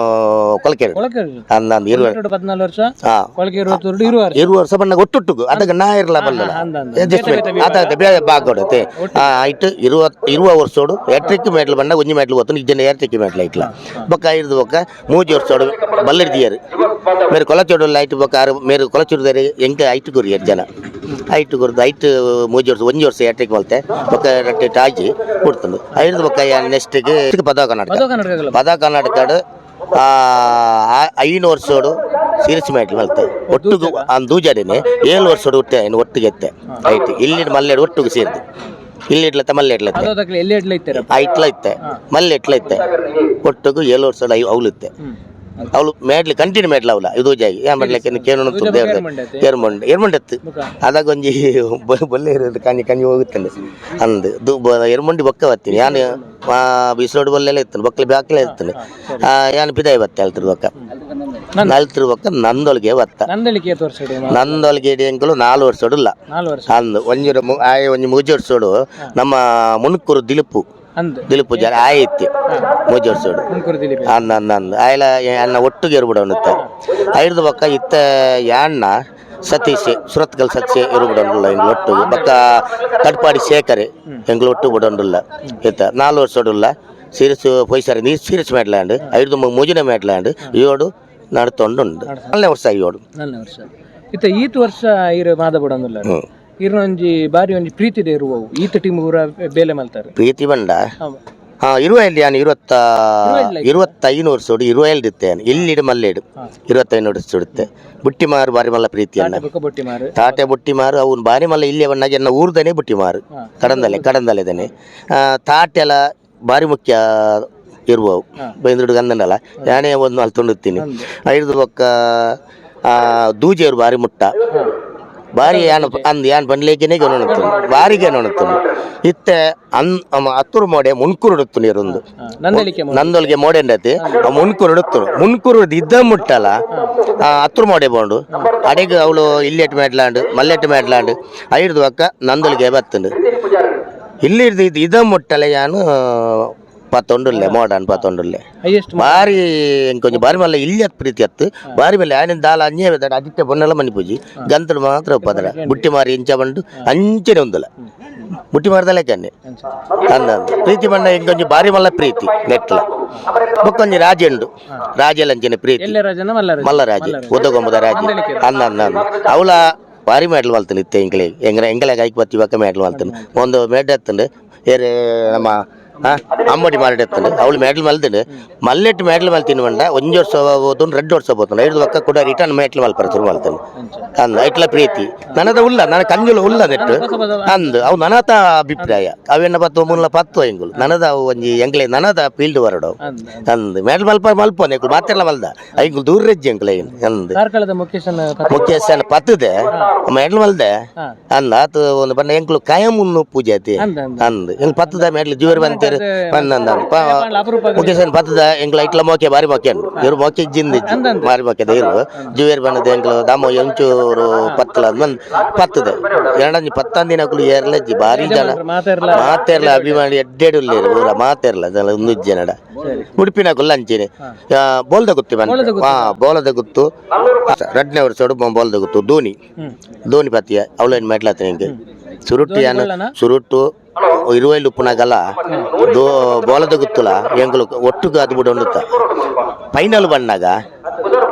ಕೊಲಕೆ. ಕೊಳಕೆ. ಅಂದ ಇರುವ. 14 ವರ್ಷ. ಹಾ. ಕೊಳಕೆ 22 ಇರುವ ವರ್ಷ. ಇರುವ ವರ್ಷ ಬಣ್ಣ ಒಟ್ಟುಟ್ಟುಗು ಅದಕ್ಕೆ ನಾಯಿರ್ಲ ಬಲ್ಲಲ್ಲ. ಅಂದ ಅಂದ. ಅಡ್ಜಸ್ಟ್ಮೆಂಟ್ ಅದ ಬೇರೆ ಬಾಗೋಡತೆ ಐಟ್ ಇರುವ ಇರುವ ವರ್ಷೋಡು ಎಟ್ರಿಕ್ ಮೇಟ್ಲು ಬಣ್ಣ ಒಂಜಿ ಮೇಟ್ಲು ಗೊತ್ತು ಇಜ್ಜನ ಏರ್ಟಿಕ್ ಮೇಟ್ಲು ಐಟ್ಲ ಬೊಕ್ಕ ಐದು ಬೊಕ್ಕ ಮೂಜಿ ವರ್ಷೋಡು ಬಲ್ಲಿರ್ದಿಯರು ಮೇರೆ ಕೊಲಚೋಡು ಐಟ್ ಬೊಕ್ಕ ಆರು ಮೇರೆ ಕೊಲಚೂರುದಾರೆ ಎಂಕ ಐಟ್ ಕೊರಿಯರ್ ಜನ ಐಟ್ ಕೊರ್ದು ಐಟ್ ಮೂಜಿ ವರ್ಷ ಒಂಜಿ ವರ್ಷ ಏಟ್ರಿಕ್ ಮಲ್ತೆ ಬೊಕ್ಕ ರಟ್ಟೆ ಟಾಜಿ ಕೊಡ್ತಂದು ಐದು ಬೊಕ್ಕ ನೆಕ್ಸ್ಟ್ಗೆ ಪದ ಕರ್ನಾಟಕ. ಪದ ಕರ್ನಾಟಕದಲ್ಲ? ಪದ ಕರ್ನಾಟಕ ಐನು ವರ್ಷೋಡು ಸೀರಿಯಸ್ ಮ್ಯಾಟ್ಲ್ ಮಲ್ತೆ ಒಟ್ಟುಗು ದೂಜಾಡಿನಿ 7 ವರ್ಷೋಡು ಹುಟ್ಟೆ ಇನ್ನು ಒಟ್ಟಿಗೆ ಎತ್ತೆ ಐಟ್ ಇಲ್ಲಿ ಮಲ್ಲೇಡು ಒಟ್ಟುಗು ಸೇರಿದ್ದು ಇಲ್ಲಿ ಇಡ್ಲತ್ತ ಮಲ್ಲೆ ಇಡ್ಲತ್ತೆ. ಅದೋದಕ್ಲೆ ಎಲ್ಲಿ ಎಡ್ಲ ಇತ್ತರ? ಐಟ್ಲ ಇತ್ತೆ ಮಲ್ಲೆ ಎಟ್ಲ ಇತ್ತೆ ಒಟ್ಟುಗು 7 ವರ್ಷ ಅವಳು ಇತ್ತೆ. ಅವಳು ಮೇಡ್ಲಿ ಕಂಟಿನ್ಯೂ ಮೇಡ್ಲ ಅವಳ ಇದು ಜಾಗಿ ಯಾ ಮಾಡ್ಲಿಕ್ಕೆ ಕೇನು ದೇವ್ರ ಏರ್ಮಂಡ್ ಏರ್ಮಂಡತ್ತು ಅದಾಗ ಒಂಜಿ ಬೊಲ್ಲೆ ಇರೋದು ಕಂಜಿ ಕಂಜಿ ಹೋಗುತ್ತಾನೆ ಅಂದು ಎರ್ಮಂಡಿ ಬೊಕ್ಕ ಬತ್ತೀನಿ ಯಾನು ಬಿಸಿಲೋಡು ಬಲ್ಲೆಲ್ಲ ಇತ್ತು ಬೊಕ್ಕಲೆ ಬ್ಯಾಕ್ಲೆ ಇರ್ತಾನೆ ಯಾನು ಪಿದಾಯಿ ಬತ್ತೆ ಅಲ್ತಿರು ಬೊಕ್ಕ ನಲ್ತಿರು ಬೊಕ್ಕ ನಂದೊಳಗೆ ಬತ್ತ. ನಂದಳಿಕೆ ಏತ್ ವರ್ಷ ಇಡು? ನಂದೊಳಗೆ ಎಂಕಲು 4 ವರ್ಷೋಡು ಇಲ್ಲ. 4 ವರ್ಷ. ಅಂದು ಒಂಜಿ ಆಯ್ ಒಂಜಿ ಮೂಜಿ ವರ್ಷೋಡು ನಮ್ಮ ಮುನ್ಕೂರು ದಿಲುಪು. ಅಂದ್. ದಿಲುಪು ಜನ ಆಯ್ತಿ ಮೂಜಿ ವರ್ಷೋಡು. ಮುನ್ಕೂರು ದಿಲೀಪ್. ಅಂದ ಅಂದ ಅಂದ ಆಯ್ಲ ಅನ್ನ ಒಟ್ಟಿಗೆ ಇರ್ಬಿಡವನುತ್ತೆ ಐದು ಬೊಕ್ಕ ಇತ್ತ ಯಾಣ್ಣ ಸತೀಶ್ ಸುರತ್ಕಲ್ ಸತೀಶ್ ಇರ್ಬಿಡೋಲ್ಲ ಎಂಗ್ಳು ಒಟ್ಟು ಬೊಕ್ಕ ಕಟ್ಪಾಡಿ ಶೇಖರ್ ಎಂಗ್ಳು ಒಟ್ಟು ಬಿಡೋಂಡುಲ್ಲ ಇತ್ತ 4 ವರ್ಷೋಡುಲ್ಲ ಸೀರಿಯಸ್ ಪೊಯ್ಸಾರಿ ನೀ ಸೀರಿಯಸ್ ಮೇಟ್ಲಾಂಡ್ ಐದು ಮೂಜಿನ ಮೇಟ್ಲಾಂಡ್ ಏಳು ನಡ್ತೊಂಡುಂಡು 4ನೇ ವರ್ಷ ಏಳು. 4ನೇ ವರ್ಷ ಇತ್ತ ಈತ್ ವರ್ಷ ಇರು ಮಾದ ಬಿಡೋದಿಲ್ಲ. ಇರ್ನ ಒಂಜಿ ಬಾರಿ ಒಂಜಿ ಪ್ರೀತಿ ಇದೆ ಇರುವವು ಈತ ಟೀಮ್ ಊರ ಬೇಲೆ ಮಲ್ತಾರೆ. ಪ್ರೀತಿ ಬಂಡ ಹಾ ಇರುವ ಇಲ್ಲಿ ನಾನು 25 ವರ್ಷೋಡು ಇರುವ ಇತ್ತೆ ಇಲ್ಲಿಡು ಮಲ್ಲೇಡು 25 ವರ್ಷ ಇಡುತ್ತೆ ಬುಟ್ಟಿ ಮಾರು ಬಾರಿ ಮಲ್ಲ ಪ್ರೀತಿಯನ್ನ. ಬೊಕ್ಕ ಬೊಟ್ಟಿ ಮಾರು. ತಾಟೆ ಬುಟ್ಟಿ ಮಾರು ಅವನು ಬಾರಿ ಮಲ್ಲ ಇಲ್ಲಿಯ ಬಣ್ಣಗೆ ಎನ್ನ ಊರ್ದನೆ ಬುಟ್ಟಿ ಮಾರು ಕಡಂದಲೆ ಕಡಂದಲೆದನೆ ತಾಟೆಲ್ಲ ಬಾರಿ ಮುಖ್ಯ ಇರುವವು ಬೈಂದ್ರುಡು ಗಂದನಲ್ಲ ಯಾನೇ ಒಂದು ಅಲ್ಲಿ ತುಂಡುತ್ತೀನಿ ಐದು ಬೊಕ್ಕ ದೂಜೆಯವರು ಬಾರಿ ಮುಟ್ಟ ಬಾರಿ ಯಾನ್ ಅಂದ್ ಯಾನ್ ಬಂಡ್ಲೇಕೆನೆ ನೋಡುತ್ತನು ಬಾರಿಗೆ ನೋಡುತ್ತನು ಇತ್ತೆ ಅನ್ ಅತ್ತುರು ಮೋಡೆ ಮುನ್ಕುರು ಉಡುತ್ತನು ಇರೊಂದು. ನಂದಳಿಕೆ. ನಂದೊಳಗೆ ಮೋಡೆ ಉಂಡತಿ ಮುನ್ಕುರು ಉಡುತ್ತನು ಮುನ್ಕುರು ಇದ್ದ ಮುಟ್ಟಲ್ಲ ಅತ್ತುರು ಮೋಡೆ ಬೋಂಡು ಅಡೆಗೆ ಅವಳು ಇಲ್ಲೆಟ್ ಮೇಟ್ಲಾಂಡು ಮಲ್ಲೆಟ್ ಮೇಟ್ಲಾಂಡು ಐದು ಬೊಕ್ಕ ನಂದೊಳಗೆ ಬತ್ತಂಡು ಇಲ್ಲಿ ಇದ್ದು ಇದು ಇದ ಮುಟ್ಟಲೆ ಯಾನು ಪತ್ತೊಂಡುಲ್ಲೆ ಮೋಡನ್ ಪತ್ತೊಂಡುಲ್ಲೆ. ಹೈಯೆಸ್ಟ್. ಬಾರಿ ಇಂಕೊಂಚ ಬಾರಿ ಮಲ್ಲ ಇಲ್ಲಿ ಅತ್ ಪ್ರೀತಿ ಅತ್ತು ಬಾರಿ ಮಲ್ಲ ಆನಿನ ದಾಲ ಅಂಜೇ ಅದಿತ್ಯ ಬೊನ್ನೆಲ್ಲ ಮನಿ ಪೂಜಿ ಗಂತಡು ಮಾತ್ರ ಪದರ ಬುಟ್ಟಿ ಮಾರಿ ಇಂಚ ಬಂಡು ಅಂಚನೆ ಒಂದಲ್ಲ ಬುಟ್ಟಿ ಮಾರದಲ್ಲೇ ಕನ್ನೆ ಅಂದ ಪ್ರೀತಿ ಬಣ್ಣ ಇಂಕೊಂಚ ಬಾರಿ ಮಲ್ಲ ಪ್ರೀತಿ ನೆಟ್ಲ ಬೊಕ್ಕೊಂಜಿ ರಾಜೆ ಉಂಡು ರಾಜೆಲ್ಲ ಅಂಚನೆ ಪ್ರೀತಿ. ಎಲ್ಲೆ ರಾಜನ ಮಲ್ಲ ರಾಜ? ಮಲ್ಲ ರಾಜೆ ಉದ್ದಗೊಂಬದ ರಾಜೆ ಅಂದ ಅಂದ ಅಂದ ಅವಳ ಬಾರಿ ಮೆಡಲ್ ಮಲ್ತಾನೆ ಇತ್ತೆ ಎಂಕ್ಲೆ ಎಂಗ್ರ ಎಂಕಲೆ ಐಕ್ ಬತ್ತಿ ಬಕ್ಕ ಮೆಡಲ್ ಮಲ್ತಾನೆ ಒಂದು ಮೆಡ್ ಎತ್ತಂಡು ಏರೆ ನಮ್ಮ ಅಮ್ಮಡಿ ಮಾರಡ್ ಎತ್ತಂಡು ಅವಳು ಮೆಡಲ್ ಮಲ್ತಂಡು ಮಲ್ಲೆಟ್ಟು ಮೆಡಲ್ ಮಲ್ತಿನ ಬಂಡ ಒಂಜಿ ವರ್ಷ ಹೋತುಂಡು 2 ವರ್ಷ ಹೋತುಂಡು ಐದು ಬಕ್ಕ ಕೂಡ ರಿಟರ್ನ್ ಮೆಟ್ಲು ಮಲ್ಪರ ಶುರು ಮಲ್ತಾನೆ ಅಂದ ಐಟ್ಲ ಪ್ರೀತಿ ನನದ ಉಲ್ಲ ನನ್ನ ಕಂಜುಲು ಉಲ್ಲ ನೆಟ್ಟು ಅಂದು ಅವು ನನತ ಅಭಿಪ್ರಾಯ ಅವೆನ್ನ ಪತ್ತು ಮುಲ್ಲ ಪತ್ತು ಎಂಗುಲು ನನದ ಅವು ಒಂಜಿ ಎಂಗ್ಲೆ ನನದ ಫೀಲ್ಡ್ ವರಡವು ಅಂದು ಮೆಡಲ್ ಮಲ್ಪ ಮಲ್ಪೋನೆ ಎಂಕುಲು ಮಾತೆಲ್ಲ ಮಲ್ದ ಐಂಗುಲು ದೂರ ರೆಜ್ಜಿ ಎಂಕುಲು ಅಂದು. ಕಾರ್ಕಳದ ಮುಖೇಶನ್. ಮುಖ್ಯಸ್ಥನ ಪತ್ತದೆ ಮೆಡಲ್ ಮಲ್ದೆ ಅಂದ ಆತು ಒಂದು ಬಣ್ಣ ಎಂಕುಲು ಕಾಯಂ ಉನ್ನು ಪೂಜೆ ಆತಿ. ಅಂದ ಅಂದ. ಅಂದ್ ಎಂಕ್ ಪತ್ತದ ಮೆಡ್ಲ್ ಜೀವರ್ ಬಂತೇರು ಬಂದ ಅಪರೂಪ. ಮುಖೇಶನ್ ಪತ್ತದ ಎಂಕ್ಲ ಐಟ್ಲ ಮೋಕೆ ಬಾರಿ ಮೋಕೆ ಉಂಡು ಇವರು ಮೋಕೆ ಜಿಂದ ಬಾರಿ ಮೋಕೆ ಇರು ಜುವೇರ್ ಬಣ್ಣದ ಎಂಕ್ಲು ದಾಮೋ ಎಂಚೂರು ಪತ್ತಲ ಬಂದ್ ಪತ್ತದ ಎರಡಂಜಿ ಪತ್ತಂದಿನ ದಿನಕ್ಕೂ ಏರ್ಲಜ್ಜಿ ಬಾರಿ ಜನ. ಮಾತಾಡ್ಲ. ಮಾತೆರ್ಲ ಅಭಿಮಾನಿ ಎಡ್ಡೆಡು ಉಲ್ಲೇರು ಊರ ಮಾತೆರ್ಲ ಜನ ಒಂದು ಜನಡ ಉಡುಪಿನ ಕುಲ್ಲ ಅಂಚೆನೆ ಬೋಲ್ದ ಗುತ್ತಿ ಬಂದ ಹಾ ಬೋಲದ ಗುತ್ತು ರಡ್ನೇ ವರ್ಷೋಡು ಬೋಲ್ದ ಗುತ್ತು ಧೋನಿ ಧೋನಿ ಪತಿಯ ಅವಳೇನು ಮೆಟ್ಲಾತನೆ ಹಿಂಗೆ ಸುರುಟ್ಟು ಯಾನು ಸುರುಟ್ಟು ಇರುವೈಲು ಉಪ್ಪುನಾಗಲ ದೋ ಬೋಲದ ಗುತ್ತುಲ ಎಂಗುಲು ಒಟ್ಟುಗು ಅದು ಬಿಡ ಉಂಡುತ್ತ ಫೈನಲ್ ಬಣ್ಣಾಗ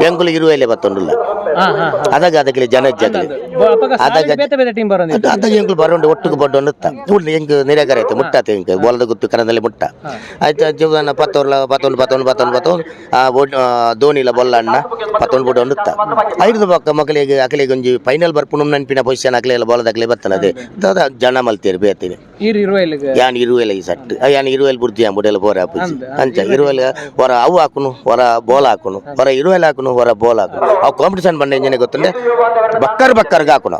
ಎಂಗುಲು ಇರುವೈಲೆ ಬತ್ತೊಂಡುಲ್ಲ. ಹಾ ಹಾ. ಅದಾಗ ಅದಕ್ಕೆ ಜನ ಜಗಲಿ. ಅಪಗ ಸಾಲಿಡ್ ಬೇತೆ ಬೇತೆ ಟೀಮ್ ಬರೋದು. ಅದಾಗ ಎಂಗುಲು ಬರೋಂಡು ಒಟ್ಟುಗು ಬಡ್ಡು ಉಂಡುತ್ತ ಉಂಡು ಎಂಕ್ ನಿರಾಕರ ಆಯ್ತು ಮುಟ್ಟಾತ ಎಂಕ್ ಬೋಲದ ಗುತ್ತು ಕನ್ನಡದಲ್ಲಿ ಮುಟ್ಟ ಆಯ್ತು ಜೀವನ ಪತ್ತೊರ್ಲ ಪತ್ತೊಂದು ಪತ್ತೊಂದು ಪತ್ತೊಂದು ಪತ್ತೊಂದು ಆ ಬೋಟ್ ಧೋನಿಲ ಬೊಲ್ಲ ಅಣ್ಣ ಪತ್ತೊಂದು ಬಿಡು ಉಂಡುತ್ತ ಐದು ಪಕ್ಕ ಮಕ್ಕಳಿಗೆ ಅಕಲಿಗೆ ಒಂಜಿ ಫೈನಲ್ ಬರ್ಪುನು ನೆನಪಿನ ಪೊಸಿಷನ್ ಅಕ್ಲೆ ಬೋಲದ ಅಕ್ಲೆ ಬರ್ತದೆ ಅದೇ ದಾದ ಜನ ಮಲ್ತೇರು ಬೇತೀನಿ. ಈರ್ ಇರುವ ಇಲ್ಲಿಗೆ. ಯಾನ್ ಇರುವೆಲ ಈ ಸಟ್ ಯಾನ್ ಇರುವೆಲ್ ಬುರ್ದಿ ಅಂಬುಡೆಲ್ಲ ಪೋರ ಪೂಜಿ ಅಂಚ ಇರುವೆಲ್ ಹೊರ ಅವು ಹಾಕುನು ಹೊರ ಬೋಲ್ ಹಾಕುನು ಹೊರ ಇರುವೆಲ್ ಹಾಕುನು ಹೊರ ಬೋಲ್ ಹಾಕುನು ಅವು ಕಾಂಪಿಟೇಷನ್ ಬಂದ ಇಂಜನೆ ಗೊತ್ತಂಡೆ ಬಕ್ಕರ್ ಬಕ್ಕರ್ಗೆ ಹಾಕುನು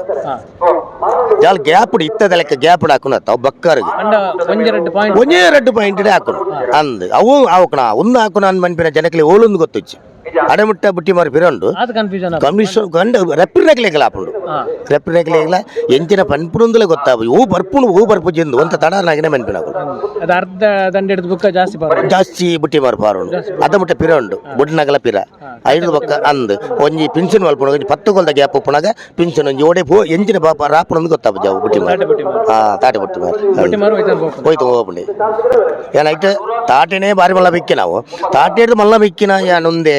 ಜಾಲ್ ಗ್ಯಾಪ್ ಇತ್ತದ ಲೆಕ್ಕ ಗ್ಯಾಪ್ ಹಾಕುನು ಅವು ಬಕ್ಕರ್ಗೆ. ಅಂಡ ಒಂಜಿ ರಡ್ಡು ಪಾಯಿಂಟ್. ಒಂಜೇ 2 ಪಾಯಿಂಟ್ ಹಾಕುನು ಅಂದ್ ಅವು ಹಾಕುನ ಒಂದು ಹಾಕುನ ಅಂದ್ ಮನ್ಪಿನ ಜನಕ್ಕೆ ಓಲೊಂದು ಗೊತ್ತುಚ್ಚಿ. ಅಡೆಮುಟ್ಟ ಬುಟ್ಟಿ ಮಾರು ಪಿರ ಉಂಡು. ಆತ ಕನ್ಫ್ಯೂಷನ್. ಕಮಿಷನ್ ಗಂಡ ರೆಪ್ಪಿನಕ್ಲೆಗ್ಲ ಆಪುಂಡು. ರೆಪ್ಪಿನಕ್ಲೆಗ್ಲ ಎಂಚಿನ ಪನ್ಪುನುಂದಲೇ ಗೊತ್ತಾವು. ಹೂ ಬರ್ಪುಂಡು, ಹೂ ಬರ್ಪುಜಿಂದು ಒಂತ ತಡನಾಗಿನೇ ಮನ್ಪಿನವು. ಅದು ಅರ್ಧ ದಂಡ ಹಿಡಿದು ಬುಕ್ಕ ಜಾಸ್ತಿ ಬರೋದು. ಜಾಸ್ತಿ ಬುಟ್ಟಿ ಮಾರು ಪಾರುಂಡು. ಅದ ಮುಟ್ಟ ಪಿರ ಉಂಡು, ಬುಡ್ನಗಲ ಪಿರ ಐದು ಬೊಕ್ಕ ಅಂದ್ ಒಂಜಿ ಪಿನ್ಷನ್ ಮಲ್ಪುಣಗ ಒಂಜಿ 10 ಗೋಲ್ದ ಗ್ಯಾಪ್ ಉಪ್ಪುನಾಗ ಪಿನ್ಷನ್ ಒಂಜಿ ಓಡೆ ಪೋ ಎಂಚಿನ ಪಾಪ ರಾಪುಣಂದು ಗೊತ್ತಾಪು ಜಾವು ಬುಟ್ಟಿ ಮಾರು. ಬುಟ್ಟಿ ಮಾರು. ಹಾ, ತಾಟೆ ಬುಟ್ಟಿ ಮಾರು. ಬುಟ್ಟಿ ಮಾರು ಹೋಯ್ತಾನೆ ಹೋಗ್ಬೋದು. ಹೋಯ್ತು ಹೋಗ್ಬಿಡಿ ಏನಾಯ್ತು. ತಾಟೆನೇ ಬಾರಿ ಮಲ್ಲ ಬಿಕ್ಕಿ ನಾವು ತಾಟೆ ಮಲ್ಲ ಬಿಕ್ಕಿನ ಯಾನೊಂದೇ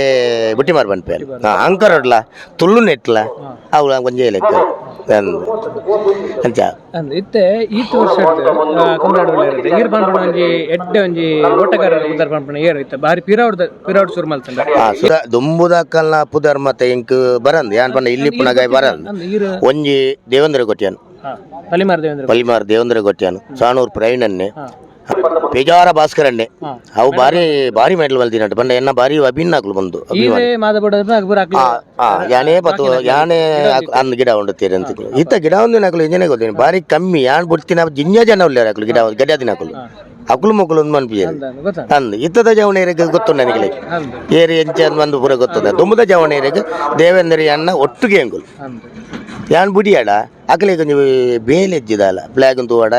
ಬುಟ್ಟಿ ಮಾರು ಪನ್ಪೇನು. ಅಂಕರ್ ಹೊಡ್ಲ ತುಳ್ಳು ನೆಟ್ಲ ಅವು ಒಂಜೇ ಲೆಕ್ಕ ಅಂದ್ ಅಂಚ. ಅಂದ್ ಇತ್ತೆ ಈತ್ ವರ್ಷ ಕಂಬಳಾಡು ಇರುತ್ತೆ. ಈರ್ ಪನ್ಪುಣ ಒಂಜಿ ಎಡ್ಡೆ ಒಂಜಿ ಓಟಗಾರರ ಉದ್ದಾರ ಪನ್ಪುಣ ಏರ್ ಇತ್ತೆ ಬಾರಿ ಪಿರೌಡ್ ಪಿರೌಡ್ ಶುರು ಮಲ್ತಂಡ. ಆ ಸುರ ದುಂಬುದಕ್ಕಲ್ನ ಪುದರ್ ಮತ್ತೆ ಇಂಕ್ ಬರಂದ್ ಯಾನ್ ಪಂಡ ಇಲ್ಲಿ ಪುನಗಾಯ್ ಬರಂದ್. ಅಂದ್ ಈರ್ ಒಂಜಿ ದೇವೇಂದ್ರ ಕೊಟ್ಯಾನ್. ಪಲಿಮಾರ್ ದೇವೇಂದ್ರ. ಪಲಿಮಾರ್ ದೇವೇಂದ್ರ ಕೊಟ್ಯಾನ್, ಸಾಣೂರ್ ಪ್ರವೀಣನ್ನೆ, ಪೇಜಾರ ಭಾಸ್ಕರಣ್ಣೆ. ಅವು ಬಾರಿ ಬಾರಿ ಮೆಡಲ್ ಮಲ್ದಿನಟ್ಟು ಪಂಡ ಎನ್ನ ಬಾರಿ ಅಭಿನ್ನಾಕ್ಲು ಬಂದು ಅಭಿಮಾನಿ. ಈರೇ ಮಾದಬೋಡ ಅಕ್ಬರ್ ಅಕ್ಲು. ಆ ಯಾನೇ ಪತ್ತು ಯಾನೇ ಅಂದ್ ಗಿಡ ಉಂಡುತ್ತೀರಿ ಅಂತ ಇತ್ತ ಗಿಡ ಒಂದು ನಾಕಲು ಇಂಜನೆ ಗೊತ್ತೀನಿ ಬಾರಿ ಕಮ್ಮಿ ಯಾನ್ ಬಿಡ್ತೀನಿ. ಜಿಂಜ ಜನ ಉಲ್ಲೇರು ಅಕ್ಲು ಗಿಡ ಗಡ್ಡ ದಿನಕಲು ಅಕ್ಲು ಮೊಕ್ಕಲು ಒಂದು ಮನ್ಪಿಯರು. ಗೊತ್ತಾ. ಅಂದ್ ಇತ್ತದ ಜವಣೇರಿಗೆ ಗೊತ್ತು ನನಗೆ. ಅಂದ್ ಏರಿ ಎಂಚ ಅಂದ್ ಬಂದು ಪೂರ ಗೊತ್ತದ. ದುಂಬದ ಜವಣೇರಿಗೆ ದೇವೇಂದ್ರ ಅಣ್ಣ ಒಟ್ಟಿಗೆ ಎಂಗುಲು. ಅಂದ್ ಯಾನ್ ಬುಡಿಯಾಡ ಅಕಲೆ ಒಂಜಿ ಬೇಲೆ ಎಜ್ಜಿದಾಲ ಪ್ಲಾಗ್ ತೂವಡ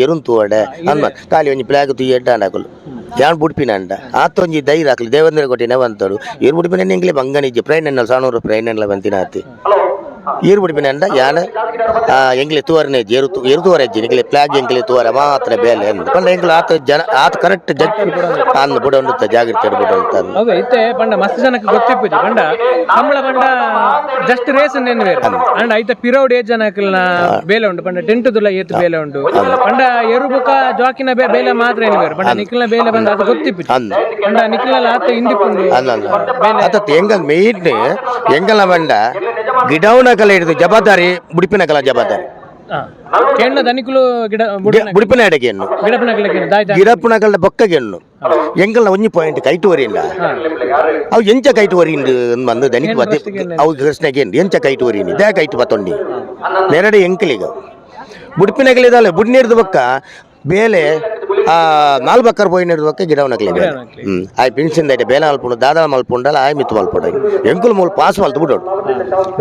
ಎರುನ್ ತೂವಡ ಅಂದ್ ಖಾಲಿ ಒಂಜಿ ಪ್ಲಾಗ್ ತೂಯಿ ಎಡ್ಡಾಂಡ ಅಕುಲು ಯಾನ್ ಬುಡ್ಪಿನ ಅಂಡ ಆತ ಒಂಜಿ ಧೈರ್ಯ ಅಕಲು ದೇವೇಂದ್ರ ಕೊಟ್ಟಿನ ಬಂತಡು. ಏರ್ ಬುಡ್ಪಿನ ಎಂಗ್ಲೆ ಬಂಗನಿಜ್ಜಿ ಪ್ರೈನ್ ಎನ್ನಲ್ ಸಾಣೂರು ಪ್ರೈನ್ ಎನ್ನಲ ಬಂತಿನ ಆತಿ. ಏರ್ ಬುಡ್ಪಿನ ಅಂಡ ಯಾನ ಎಂಗ್ಲೆ ತೂವರನೆ ಎರು ಎರು ತೂವರ ಎಜ್ಜಿ ನಿಕ್ಲೆ ಪ್ಲಾಗ್ ಎಂಕ್ಲೆ ತೂವರ ಮಾತ್ರ ಬೇಲೆ ಅಂದ್ ಪಂಡ ಎಂಕ್ಲೆ ಆತ ಜನ ಆತ ಕರೆಕ್ಟ್ ಜಡ್ಜ್ ಅಂದ್ ಬುಡ ಉಂಡುತ್ತ ಜಾಗ್ರತೆ ಬುಡ ಉಂಟು ಅಂದ್. ಅವೇ ಇತ್ತೆ ಪಂಡ ಮಸ್ತ್ ಜನಕ್ಕೆ ಗೊತ್ತಿಪ್ಪುಜಿ. ಪಂಡ ಕಂಬಳ ಪಂಡ ಜಸ್ಟ್ ರೇಸ್ ನೇನು ಬೇರೆ ಅಂಡ ಐತ ಪಿರೌಡ್ ಏಜ್ ಜನ ಅಕಲ್ನ ಬೇಲೆ ಉಂಡು. ಪಂಡ ಟೆಂಟ್ ದುಲ ಏತ್ ಬೇಲೆ ಉಂಡು. ಪಂಡ ಎರು ಬುಕ್ಕ ಜಾಕಿನ ಬೇಲೆ ಮಾತ್ರ ಏನು ಬೇರೆ. ಪಂಡ ನಿಖಿಲ್ನ ಬೇಲೆ ಬಂದ ಅದು ಗೊತ್ತಿಪ್ಪುಜಿ. ಅಂದ್ ಪಂಡ ನಿಖಿಲ್ನ ಆತ ಇಂದಿಪ್ಪುಂಡು. ಅಲ್ಲ ಅಲ್ಲ ಅತ್ತ ಎಂಗಲ್ ಮೇಯ್ನ್ ಎಂಗಲ ಬಂಡ ಗಿಡವನ ಕಲೆ ಹಿಡಿದು ಜವಾಬ್ದಾರಿ ಬುಡಿಪಿನ ಕಲ ಜವಾಬ್ದಾರಿ. ಕೇಂದ್ರ ದನಿಕುಲು ಗಿಡ ಬುಡಿಪಿನ ಎಡಗೆ ಎಣ್ಣು. ಗಿಡಪನಕಲೆ ದಾಯ್ ದಾಯ್. ಗಿಡಪ್ಪನ ಕಲ್ಲ ಬೊಕ್ಕಗೆ ಎಣ್ಣು ಎಂಗಲ್ನ ಒಂಜಿ ಪಾಯಿಂಟ್ ಕೈಟು ವರಿಲ್ಲ. ಅವು ಎಂಚ ಕೈಟು ವರಿಂಡು ಬಂದು ದನಿಕ್ ಬತ್ತೆ. ಅವು ಕೃಷ್ಣಗೆ ಎಂಡು ಎಂಚ ಕೈಟು ವರಿನಿ they ಕೈಟು ಬತ್ತೊಂಡಿ ನೆರಡು ಎಂಕಲಿಗ ಬುಡಿಪಿನಗಲಿದಾಲೆ ಬುಡ್ನಿರ್ದು ಬೊಕ್ಕ ಬೇಲೆ ಆ ನಾಲ್ ಬಕ್ಕರ್ ಪೋಯಿನಿರ್ದು ಬೊಕ್ಕ ಗಿಡವನಕಲಿ ಬೇಲೆ. ಆಯ್ ಪಿನ್ಸಿನ್ ದೈಟೆ ಬೇಲೆ ಮಲ್ಪುಂಡು ದಾದಾ ಮಲ್ಪುಂಡಲ ಆಯ್ ಮಿತ್ತು ಮಲ್ಪುಂಡು ಎಂಕುಲು ಮೂಲು ಪಾಸ್ ಮಲ್ತು ಬಿಡೋಡು.